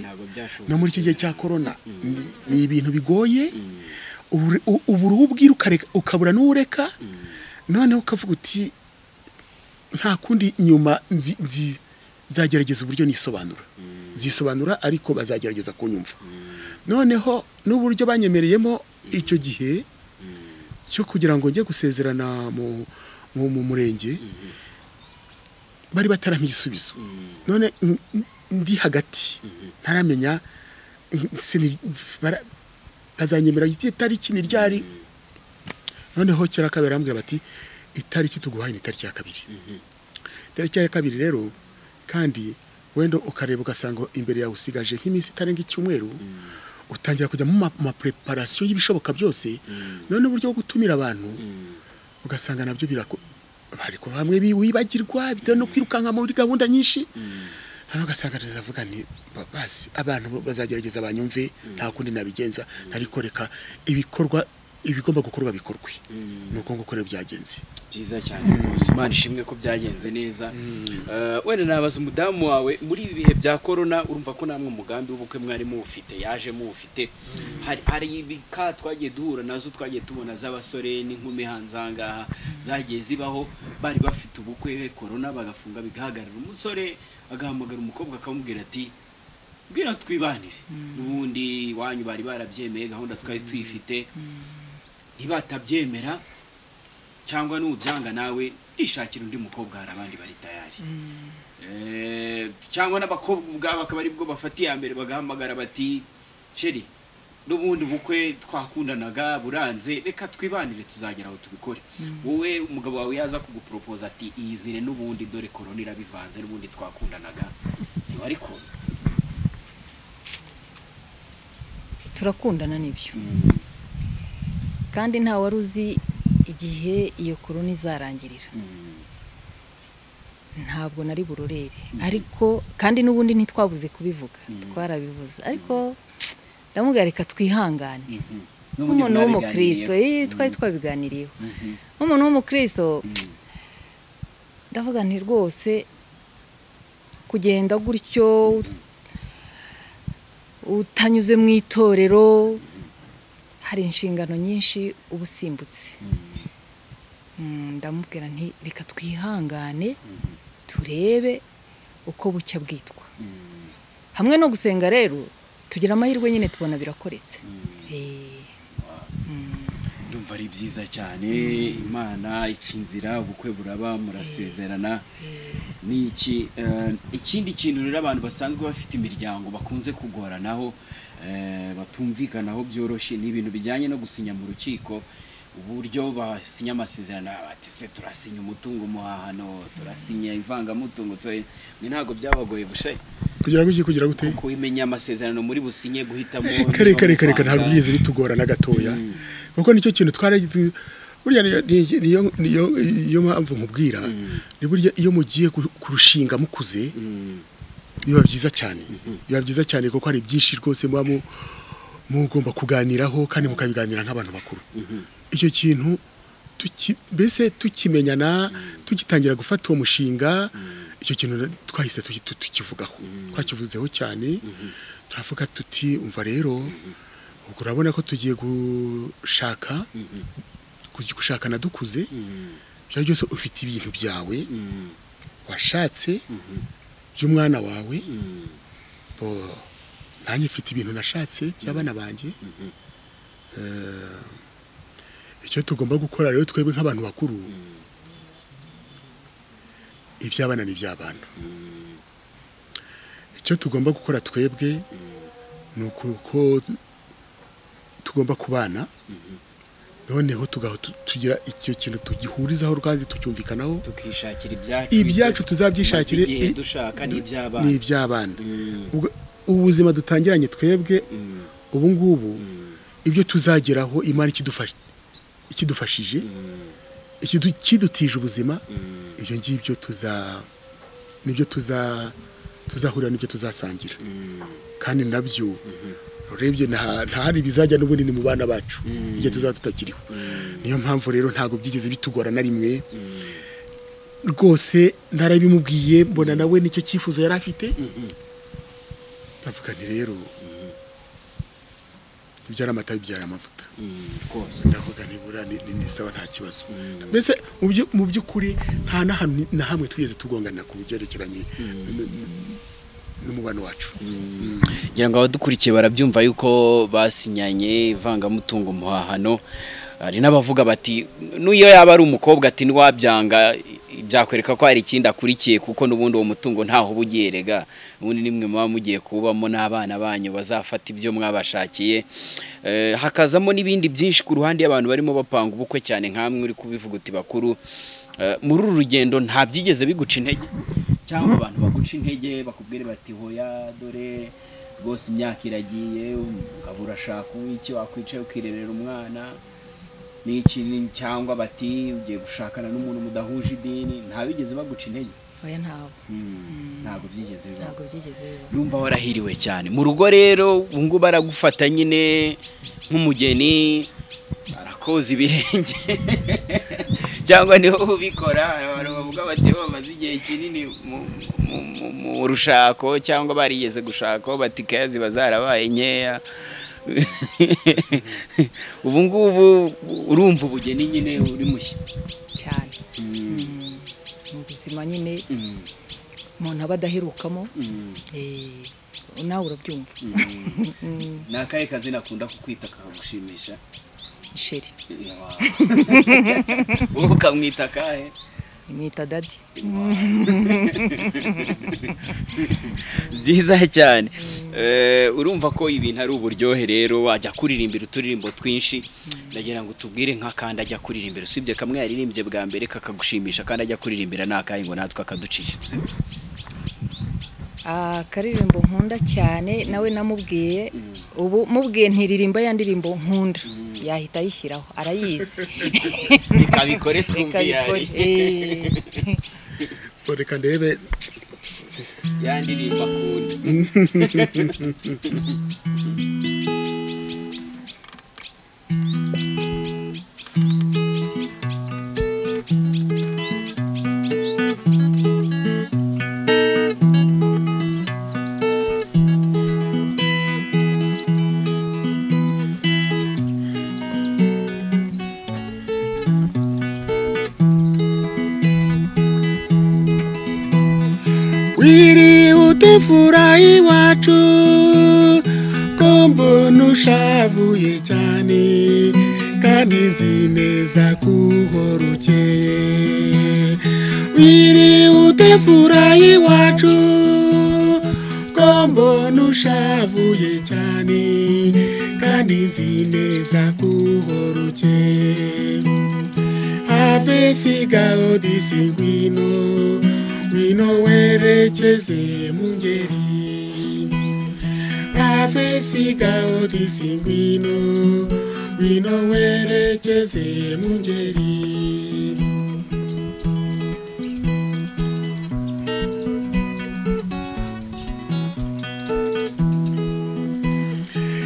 No muri iki gihe cya corona ni ibintu bigoye, ubura ubwira ukabura n'ureka, noneho ukavuga uti nta kundi nyuma nzagerageza uburyo nisobanura, nzisobanura ariko bazagerageza kunyumva. Noneho n'uburyo banyemereyemo icyo gihe cyo kugira ngo njye gusezerana mu murenge, bari batarampa igisubizo. None ndi hagati ntaramenya bazanyemera itariki ni ryari. Noneho kera kabiri arambwira bati itariki tuguhaye ni itariki ya kabiri. Itariki ya kabiri rero kandi wenda ukareba ugasanga imbere yawe usigaje nk'iminsi itarenga icyumweru, utangira kujya mu ma preparation y'ibishoboka byose. None uburyo bwo gutumira abantu ugasanga nabyo bari ko bamwe wibagirwa bitewe no kwirukanka muri gahunda nyinshi. Hano ugasanga ndavuga nti basi abantu bazagerageza banyumve, nta kundi nabigenza, ariko reka ibikorwa ibigomba gukorwa bikorwe. Nuko nguko rero byagenze. Byiza cyane rwose, Imana ishimwe ko byagenze neza. Wenda nabaza umudamu wawe, muri ibi bihe bya corona urumva ko namwe umugambi w'ubukwe mwari muwufite, yaje muwufite, hari ibika twagiye duhura nazo, twagiye tubona z'abasore n'inkumi hanze aha ngaha zagiye zibaho, bari bafite ubukwe corona bagafunga bigahagarara, umusore agahamagara umukobwa akamubwira ati bwira twibanire, n'ubundi wanyu bari barabyemeye, gahunda twari tuyifite, ntibatabyemera cyangwa n'ubyanga nawe ndishakira undi mukobwa, hari abandi bari tayari. Cyangwa n'abakobwa ubwabo akaba aribwo bafata iya mbere bagahamagara bati chéri n'ubundi bukwe twakundanaga buranze, reka twibanire tuzagera aho tubikore. Wowe umugabo wawe yaza kugupropose ati iyizire n'ubundi dore corona irabivanze n'ubundi twakundanaga, ntiwari kuza? Turakundana nibyo, kandi nta wari uzi igihe iyo corona izarangirira. Ntabwo nari burorere, ariko kandi n'ubundi ntitwabuze kubivuga, twarabivuze, ariko ndamubwira reka twihangane. Nk'umuntu w'umukristo, twari twabiganiriyeho, nk'umuntu w'umukristo ndavuga nti rwose kugenda gutyo utanyuze mu itorero hari inshingano nyinshi uba usimbutse. Ndamubwira nti reka twihangane turebe uko bucya bwitwa. Hamwe no gusenga rero tugira amahirwe nyine tubona birakoretse. Ndumva ari byiza cyane, Imana ica inzira, ubukwe buraba, murasezerana. Ni iki ikindi kintu rero abantu basanzwe bafite imiryango bakunze kugoranaho, batumvikanaho byoroshye, ni ibintu bijyanye no gusinya mu rukiko, uburyo basinya amasezerano bati se turasinya umutungo muhahano, turasinya ivangamutungo, mwe ntabwo byabagoye bushaye kugira ngo iki kugira gute kumenya amasezerano muri businye guhitamo? Kare kare kare ntabwo byigeze bitugora na gatoya, kuko nicyo kintu twari burya niyo mpamvu nkubwira, ni burya iyo mugiye kurushinga mukuze biba byiza cyane, biba byiza cyane kuko hari byinshi rwose muba mugomba kuganiraho kandi mukabiganira nk'abantu bakuru. Icyo kintu mbese tukimenyana tugitangira gufata uwo mushinga, icyo kintu twahise tukivugaho, twakivuzeho cyane, turavuga tuti umva rero ubwo urabona ko tugiye gushaka gushakana dukuze, ibyo byose ufite ibintu byawe washatse by'umwana wawe, nanjye mfite ibintu nashatse by'abana banjye. Icyo tugomba gukora rero twebwe nk'abantu bakuru, iby'abana ni iby'abana. Icyo tugomba gukora twebwe ni uko tugomba kubana, noneho tugira icyo kintu tugihurizaho kandi tucyumvikanaho, tukishakira ibyacu, ibyacu tuzabyishakire, dushaka n'iby'abana, n'iby'abana. Ubuzima dutangiranye twebwe ubu ngubu, ibyo tuzageraho Imana ikidufashije, ikidutije ubuzima, ibyo ngibyo nibyo tuzahurira, nibyo tuzasangira. Kandi nabyo urebye nta hari bizajya n'ubundi ni mu bana bacu igihe tuzaba tutakiriho. Niyo mpamvu rero ntabwo byigeze bitugora na rimwe rwose, narabimubwiye mbona nawe nicyo cyifuzo yari afite. Ndavuga nti rero bibyara amata bibyara amavuta rwose, ndavuga nibura ni sawa nta kibazo. Mbese mu by'ukuri nta na hamwe twigeze tugongana ku byerekeranye n'umubano wacu. Ngira ngo abadukurikiye barabyumva yuko basinyanye ivangamutungo muhahano. Hari n'abavuga bati n'iyo yaba ari umukobwa ati ntiwabyanga Byakwereka ko hari ikindi akurikiye, kuko n'ubundi uwo mutungo ntaho uba ugiye rega, ubundi nimwe muba mugiye kubamo n'abana banyu bazafata ibyo mwabashakiye. Hakazamo n'ibindi byinshi ku ruhande y'abantu barimo bapanga ubukwe cyane nkamwe uri kubivuga uti bakuru. Muri uru rugendo nta byigeze biguca intege, cyangwa abantu baguca intege bakubwire bati hoya dore rwose imyaka iragiye, ukaba urashaka iki wakwicaye ukirerera umwana n'iki, cyangwa bati ugiye gushakana n'umuntu mudahuje idini, ntabigeze baguca intege? Oya ntabwo. Ntabwo byigeze bibaho. Ntabwo byigeze bibaho. Numva warahiriwe cyane mu rugo rero, ubu ngubu baragufata nyine nk'umugeni, barakoza ibirenge cyangwa niho ubikora. Abantu bavuga bati bamaze igihe kinini mu rushako cyangwa barigeze gushaka, bati kaya ziba zarabaye nkeya. Ubu ngubu urumva ubugeni nyine uri mushya cyane mu buzima nyine umuntu aba adaherukamo, nawe urabyumva. Ni akahe kazina akunda kukwita kakagushimisha? Sheri. Wowe ukamwita akahe? Mwita dadi. Byiza cyane. Urumva ko ibintu ari uburyohe rero, wajya kuririmbira uturirimbo twinshi. Ndagira ngo tubwire nk'akandi ajya kuririmbira, usibye kamwe yaririmbye bwa mbere kakagushimisha, kandi ajya kuririmbira n'akahe ngo natwe akaducisha. Akaririmbo nkunda cyane nawe namubwiye, ubu mubwiye ntiririmba ya ndirimbo nkunda, yahita ayishyiraho, arayizi. Reka bikore twumve yari. Reka ndebe ya ndirimbo akunda. Wiri utifura iwacu ko mbona ushavuye cyane, kandi nzi neza kuhora ukeye. Wiri utifura iwacu ko mbona ushavuye cyane, kandi nzi neza kuhora ukeye. Have sigaho disi ngwino, ngwino werekeze mu ngeri. Have sigaho disi ngwino, ngwino werekeze mu ngeri.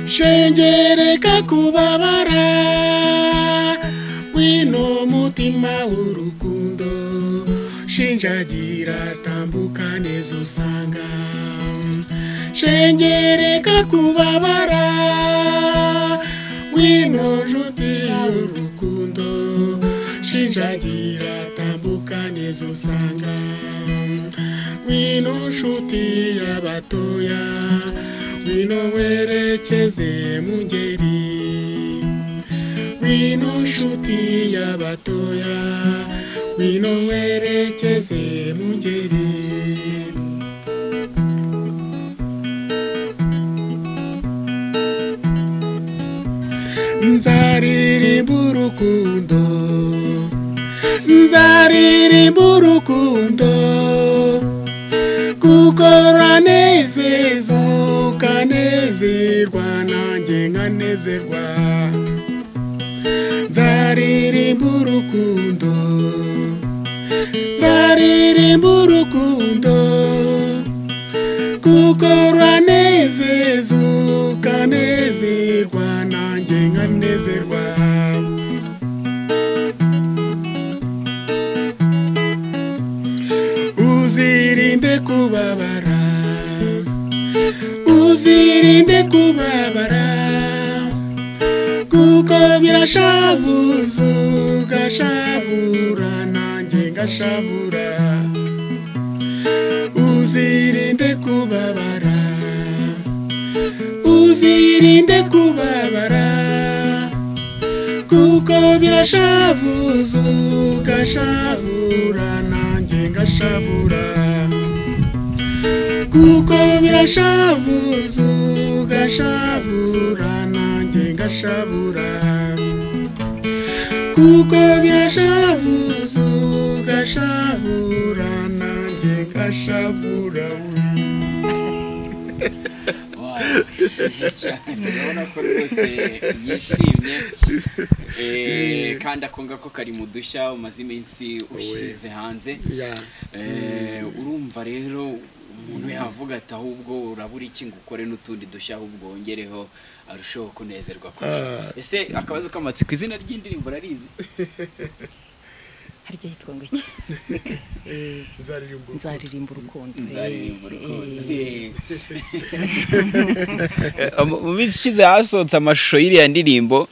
Shengereka kubabara, wino mutima w'urukundo, shinjagira tambuka neza usanga. Shengereka kubabara, wino nshuti y'urukundo, shinjagira tambuka neza usanga. Wino nshuti y'abatoya, wino werekeze mu ngeri. Wino nshuti y'abatoya, wino werekeze mu ngeri. Nzaririmba urukundo, nzaririmba urukundo, kuko uranezeza ukanezerwa nanjye nkanezerwa. Nzaririmba urukundo, nzaririmba urukundo, kuko uranezeza ukanezerwa nanjye nkanezerwa. Uzirinde kubabara, uzirinde kubabara, kuko birashavuza ugashavura nanjye ngashavura. Uzirinde kubabara, uzirinde kubabara, Kuko birashavuza ugashavura nanjye ngashavura. Kuko birashavuza ugashavura nanjye ngashavura. Kuko birashavuza ugashavura nanjye ngashavura. Urabona ko rwose yishimye, kandi ako ngako kari mu dushya umaze iminsi ushyize hanze. Urumva rero umuntu yavuga ati ahubwo urabura iki ngo ukore n'utundi dushya, ahubwo wongereho arusheho kunezerwa kurusha. Ese akabazo k'amatsiko, izina ry'indirimbo urarizi? Harya yitwa ngo iki? Nzaririmba urukundo. Nzaririmba urukundo. Mu minsi ishize hasohotse amashusho y'iriya ndirimbo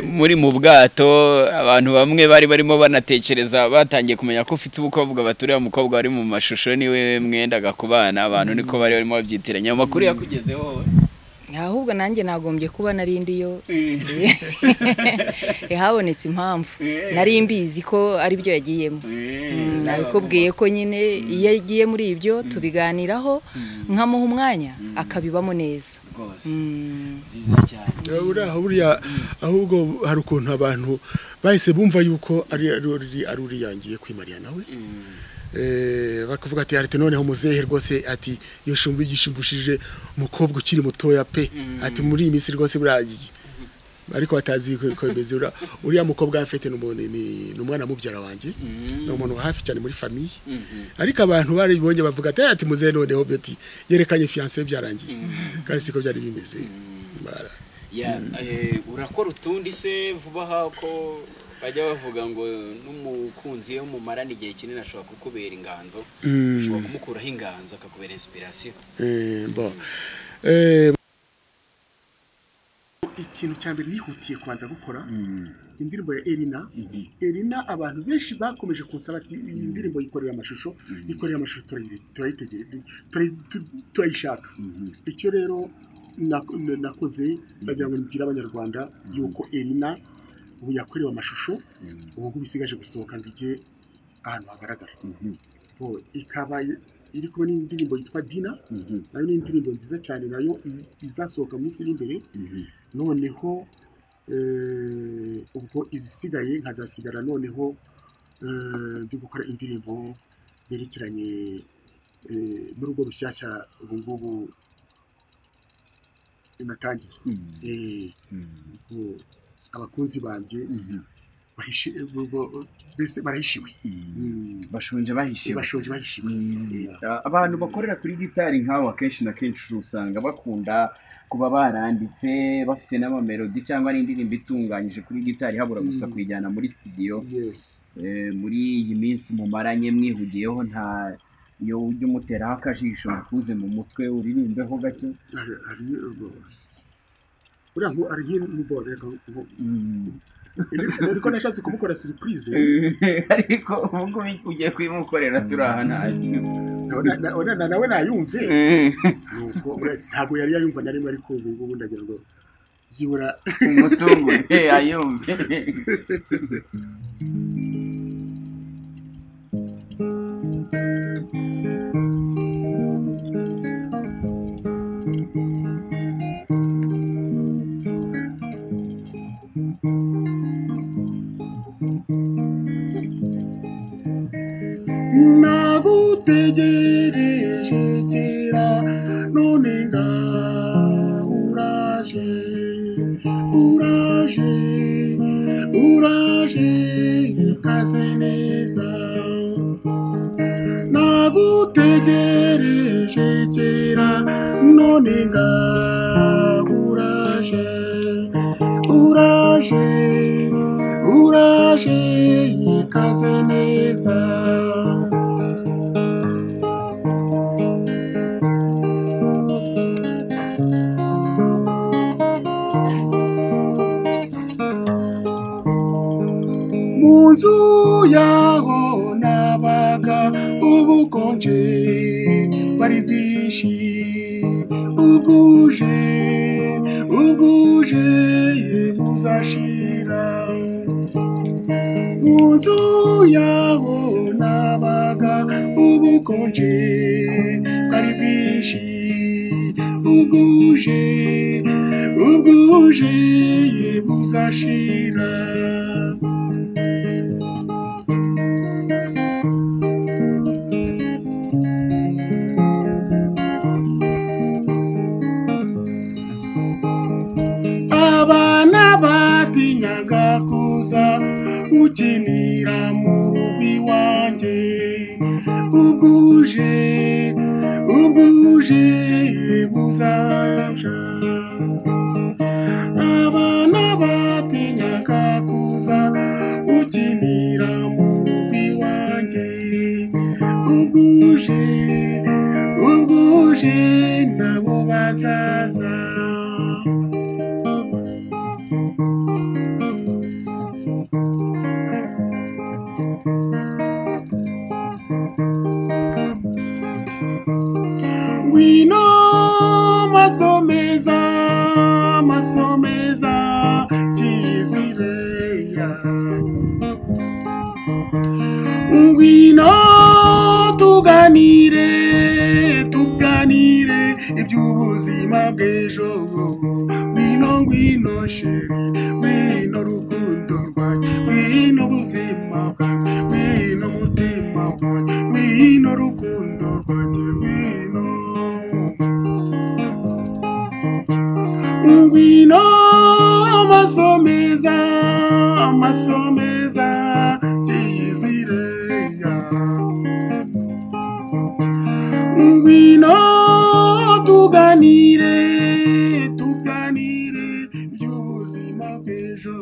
muri mu bwato, abantu bamwe bari barimo banatekereza, batangiye kumenya ko ufite ubukwe, bavuga bati uriya mukobwa wari mu mashusho niwe mwendaga kubana, abantu niko bari barimo babyitiranya. Amakuru yakugezeho? Ahubwo nanjye nagombye kuba narindi yo habonetse impamvu nari mbizi ko ari byo yagiyemo. Nabikubwiye ko nyine iyo yagiye muri ibyo tubiganiraho, nkamuha umwanya akabibamo neza rwose. Byiza cyane. Buriya ahubwo hari ukuntu abantu bahise bumva yuko ari uriyangiye kwimariya nawe, bakavuga ati arite noneho muzehe rwose, ati iyo shumbi gishimbishije umukobwa ukiri mutoya pe, ati muri iyi minsi rwose buragiye, ariko batazi ko bimeze. Uriya mukobwa afite ni umwana mubyara wanjye, ni umuntu wa hafi cyane muri famille, ariko abantu baribonye bavuga ati ati muzehe noneho beti yerekanye fiancé byarangiye, kandi siko byari bimeze. Urakora utundi se vuba aha ko bajya bavuga ngo n'umukunzi iyo mumarana igihe kinini ashobora kukubera inganzo, ushobora kumukuraho inganzo akakubera inspiration? Ikintu cya mbere nihutiye kubanza gukora indirimbo ya Elina. Elina abantu benshi bakomeje kunsaba ati iyi ndirimbo yikorera amashusho, yikorera amashusho turayishaka. Icyo rero nakoze ndagira ngo nibwire abanyarwanda yuko Elina ubu yakorewe amashusho, ubu ngubu isigaje gusohoka ngo ijye ahantu hagaragara. Ikaba iri kumwe n'indirimbo yitwa Dina, nayo ni indirimbo nziza cyane, nayo izasohoka mu minsi iri imbere. Noneho ubwo izisigaye nkazasigara noneho ndi gukora indirimbo zerekeranye n'urugo rushyashya ubu ngubu natangiye. Abakunzi banjye barahishiwe, bashonje bahishiwe, bashonje bahishiwe. Abantu bakorera kuri gitari nkawe akenshi na kenshi usanga bakunda kuba baranditse bafite n'amamelodi cyangwa n'indirimbo itunganyije kuri gitari, habura gusa kuyijyana muri studio. Muri iyi minsi mumaranye mwihugiyeho, nta iyo ujya umuteraho akajisho kuze mu mutwe uririmbeho gake? Ariko nashatse kumukora surprise, ariko ubu ngubu ugiye kuyimukorera turi aha ntacyo nawe nayumve. Nuko ntabwo yari yayumva na rimwe, ariko ubu ngubu ndagira ngo byibura umutungo ayumve. Nagutegereje kera none ngaho uraje, uraje, uraje ikaze neza. Nagutegereje kera none ngaho uraje, uraje, uraje ikaze neza. Munzu yaho nabaga ubukonje bari bwinshi, ubwuje, ubwuje buzashira. buzashira. Mu nzu yaho nabaga ubukonje bwari bwinshi, ubwuje ubwuje buzashira. Abana batinyaga kuza gukinira mu rugo iwanjye, ubwuje ubwuje buzaja. Abana batinyaga kuza gukinira mu rugo iwanjye, ubwuje ubwuje nabo bazaza. Ngwino maso meza, maso meza kizireya. Ngwino tuganire, tuganire iby'ubuzima bw'ejo. Ngwino ngwino sheri, ngwino rukundo rwanjye, ngwino buzima bwanjye, ngwino mutima wanjye, ngwino rukundo rwanjye, ngwino. Ngwino maso meza, maso meza kizireya. Ngwino tuganire, tuganire iby'ubuzima bw'ejo.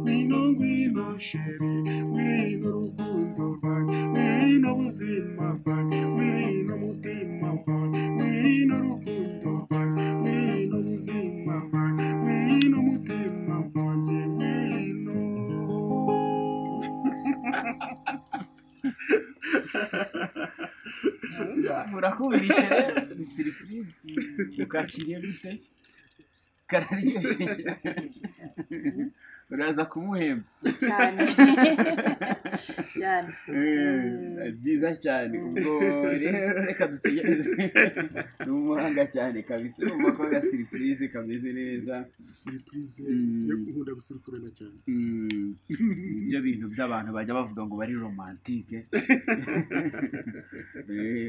Ngwino ngwino sheri, ngwino rukundo rwanjye, ngwino buzima bwanjye, ngwino mutima wanjye, ngwino rukundo rwanjye, ngwino buzima bwanjye, ngwino mutima wanjye, ngwino. Murakumvishe rero ni surprise ukakiriye gute? Kararyoshye. Uraza kumuhemba cyane cyane. Byiza cyane. Ubwo rero reka dutegereze, ni umuhanga cyane kabisa, urumva ko aga surprise kameze neza. Surprise, nkunda gusurpurana cyane. Ibyo bintu by'abantu bajya bavuga ngo bari romantike.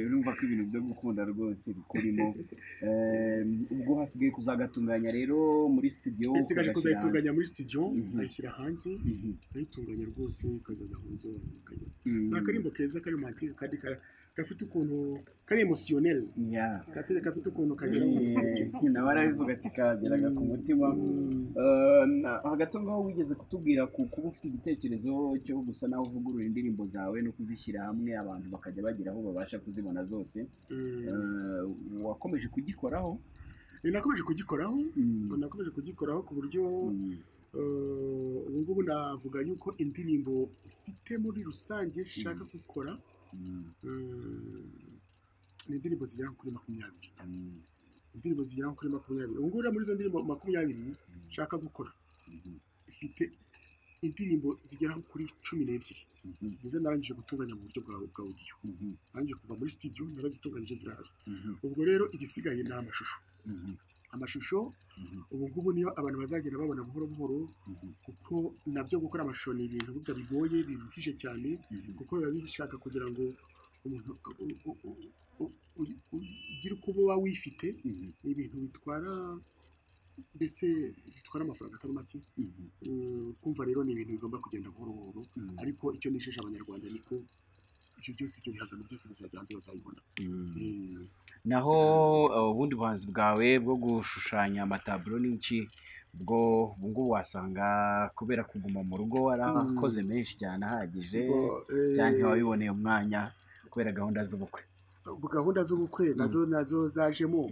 Urumva ko ibintu byo gukunda rwose bikurimo. Ubwo hasigaye kuzagatunganya rero muri studio. Isigaje kuzayitunganya muri studio, nkayishyira hanze, nkayitunganya rwose ikazajya hanze abantu bakayibona. Ni akarimbo keza kari romantike kandi gafite ukuntu kari emotionnel, gafite ukuntu kagera ku mutima. Nawe arabivuga ati kageraga ku mutima. Hagati aho ngaho wigeze kutubwira kuba ufite igitekerezo cyo gusa naho uvugurura indirimbo zawe no kuzishyira hamwe abantu bakajya bagira aho babasha kuzibona zose. Wakomeje kugikoraho? Nakomeje kugikoraho, nakomeje kugikoraho ku buryo ubu ngubu navuga yuko indirimbo mfite muri rusange nshaka gukora ni indirimbo zigera kuri 20. Indirimbo zigera kuri 20. Ubu ngubu muri izo ndirimbo 20 nshaka gukora, mfite indirimbo zigera kuri 12 nizo narangije gutunganya mu buryo bwa audio. Narangije kuva muri studio narazitunganyije ziraza. Ubwo rero igisigaye ni amashusho. Amashusho ubu ngubu niyo abantu bazagenda babona buhoro buhoro, kuko nabyo gukora amashusho ni ibintu burya bigoye, biruhije cyane, kuko biba bishaka kugira ngo umuntu ugire uko uba wifite. Ni ibintu bitwara mbese bitwara amafaranga atari make. Kumva rero ni ibintu bigomba kugenda buhoro buhoro, ariko icyo nisheje abanyarwanda niko ibyo byose, ibyo bihangano byose bizajya hanze bazabibona. Naho ubundi buhanzi bwawe bwo gushushanya amataburo n'iki, bwo ubungubu wasanga kubera kuguma mu rugo warakoze menshi cyane ahagije, cyane wabiboneye umwanya kubera gahunda z'ubukwe. Gahunda z'ubukwe nazo zajemo,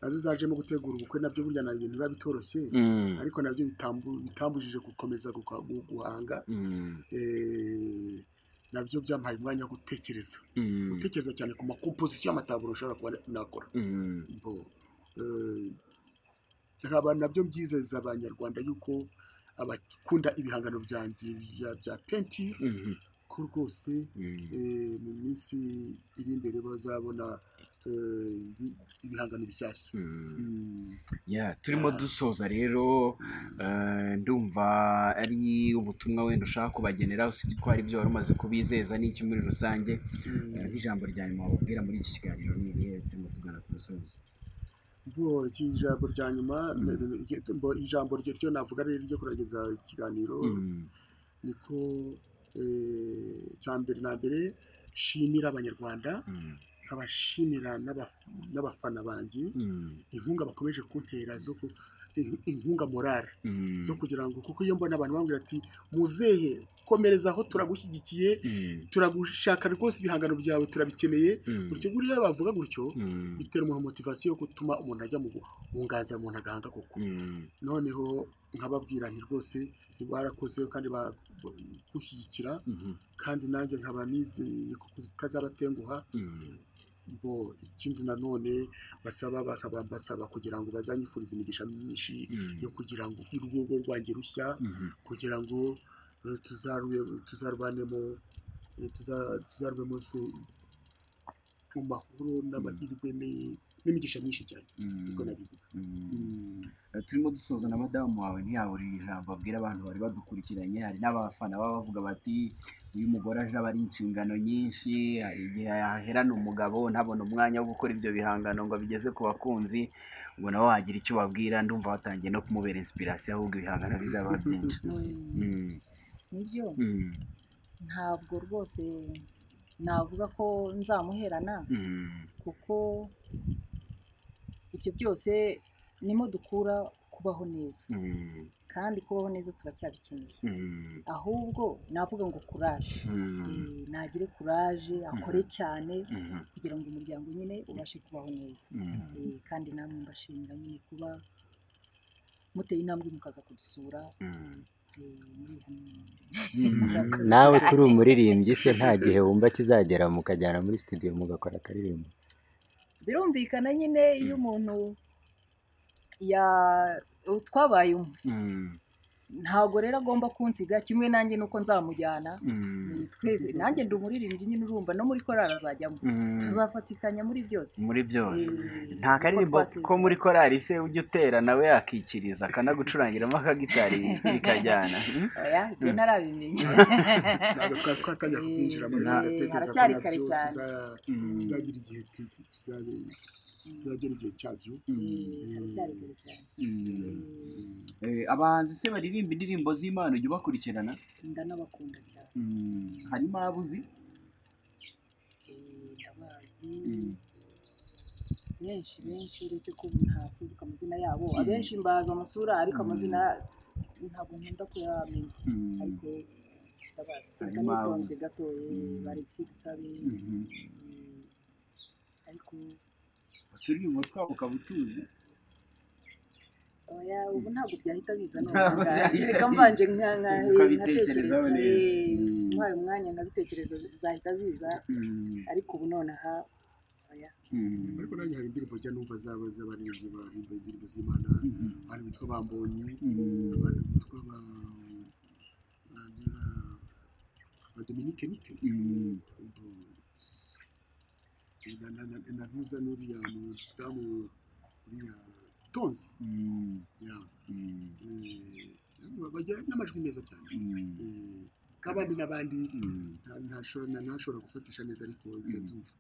nazo zajemo gutegura ubukwe nabyo burya na ibintu biba bitoroshye, ariko nabyo bitambujije gukomeza guhanga. Nabyo byampaye umwanya wo gutekereza, gutekereza cyane ku makomposition y'amataburo nshobora kuba nakora. Nkaba nabyo mbyizeza abanyarwanda yuko abakunda ibihangano byanjye bya peinture ko rwose mu minsi iri imbere bazabona ibihangano bishyashya. Turimo dusoza rero, ndumva ari ubutumwa wenda ushaka kubagenera, usibye ko hari ibyo wari umaze kubizeza n'iki muri rusange, nk'ijambo rya nyuma wababwira muri iki kiganiro ni irihe turimo tugana ku musozo? Bo iki ijambo rya nyuma, ijambo ryo navuga ari iryo kurangiza ikiganiro, niko cya mbere na mbere shimira Abanyarwanda, nkabashimira n'abafana banjye inkunga bakomeje kuntera zo inkunga morale zo kugira ngo, kuko iyo mbona abantu bambwira ati muzehe komereza aho turagushyigikiye, turagushaka rwose, ibihangano byawe turabikeneye, gutyo guriya bavuga gutyo bitera umuntu motivation yo gutuma umuntu ajya mu nganza, umuntu agahanga koko. Noneho nkababwira nti rwose ntibarakoze kandi bagushyigikira, kandi nanjye nkaba nizeye ko kutazabatenguha. Bo ikindi nanone basaba bakabambasaba kugira ngo bazanyifurize imigisha myinshi yo kugira ngo urugo rwanjye rushya, kugira ngo tuzarwanemo tuzarwemo mu mahoro n'amahirwe n'imigisha myinshi cyane, niko nabivuga. Turimo dusoza na madamu wawe ntiyabura ijambo abwira abantu bari badukurikiranye. Hari n'abafana baba bavuga bati uyu mugore aje aba ari inshingano nyinshi, hari igihe yaherana umugabo ntabona umwanya wo gukora ibyo bihangano ngo abigeze ku bakunzi, ngo nawe wagira icyo ubabwira. Ndumva watangiye no kumubera inspiration, ahubwo ibihangano bizaba byinshi. Nibyo, ntabwo rwose navuga ko nzamuherana, kuko ibyo byose nimo dukura kubaho neza, kandi kubaho neza turacyabikeneye. Ahubwo navuga ngo courage, nagire courage, akore cyane kugira ngo umuryango nyine ubashe kubaho neza. Kandi namwe mbashimira nyine kuba muteye intambwe mukaza kudusura. Nawe kuri umuririmbyi se nta gihe wumva kizagera mukajyana muri studio mugakora akaririmbo? Birumvikana nyine iyo umuntu ya twabaye umwe, ntabwo rero agomba kunsiga kimwe nanjye nuko nzamujyana twese. Nanjye ndi umuririmbyi nyine, urumva no muri korali azajyamo, tuzafatikanya muri byose. Muri byose. Nta karirimbo ko muri korali se ujya utera nawe yakikiriza akanagucurangiramo akagitari bikajyana? Oya, ibyo ntarabimenya. Ntabwo twari twatangira kubyinjiramo, ariko ndatekereza ko nabyo tuzagira igihe, tuzagera igihe cyabyo. Abahanzi se baririmba indirimbo z'Imana ujya ubakurikirana? Ndanabakunda cyane. Harimo abo uzi? Ndabazi benshi benshi, uretse ko ubu ntakwibuka amazina yabo. Abenshi mbazi amasura ariko amazina ntabwo nkunda kuyamenya, ariko ndabazi. Kereka nitonze gato, ba Alexis Dusabe, ariko uturirimbo twabo ukaba utuzi? Oya, ubu ntabwo byahita biza none, kereka mbanje nkabitekereza, ntwaye umwanya nkabitekereza zahita ziza, ariko ubu nonaha oya. Ariko nanjye hari indirimbo njya numva zaba z'abaririmbyi baririmba indirimbo z'Imana, abantu bitwa Bambonyi, abantu bitwa ba Dominique Nike, na ntuza n'uriya mudamu uriya Tonzi, bagira n'amajwi meza cyane, nk'abandi n'abandi ntashobora gufatisha neza ariko nzumva.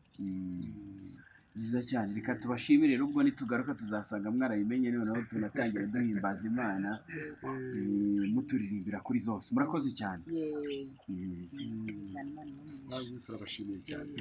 Byiza cyane, reka tubashimire. Ubwo nitugaruka tuzasanga mwarabimenye, noneho tunatangira duhimbaza Imana muturirimbira kuri zose. Murakoze cyane. Turabashimiye cyane.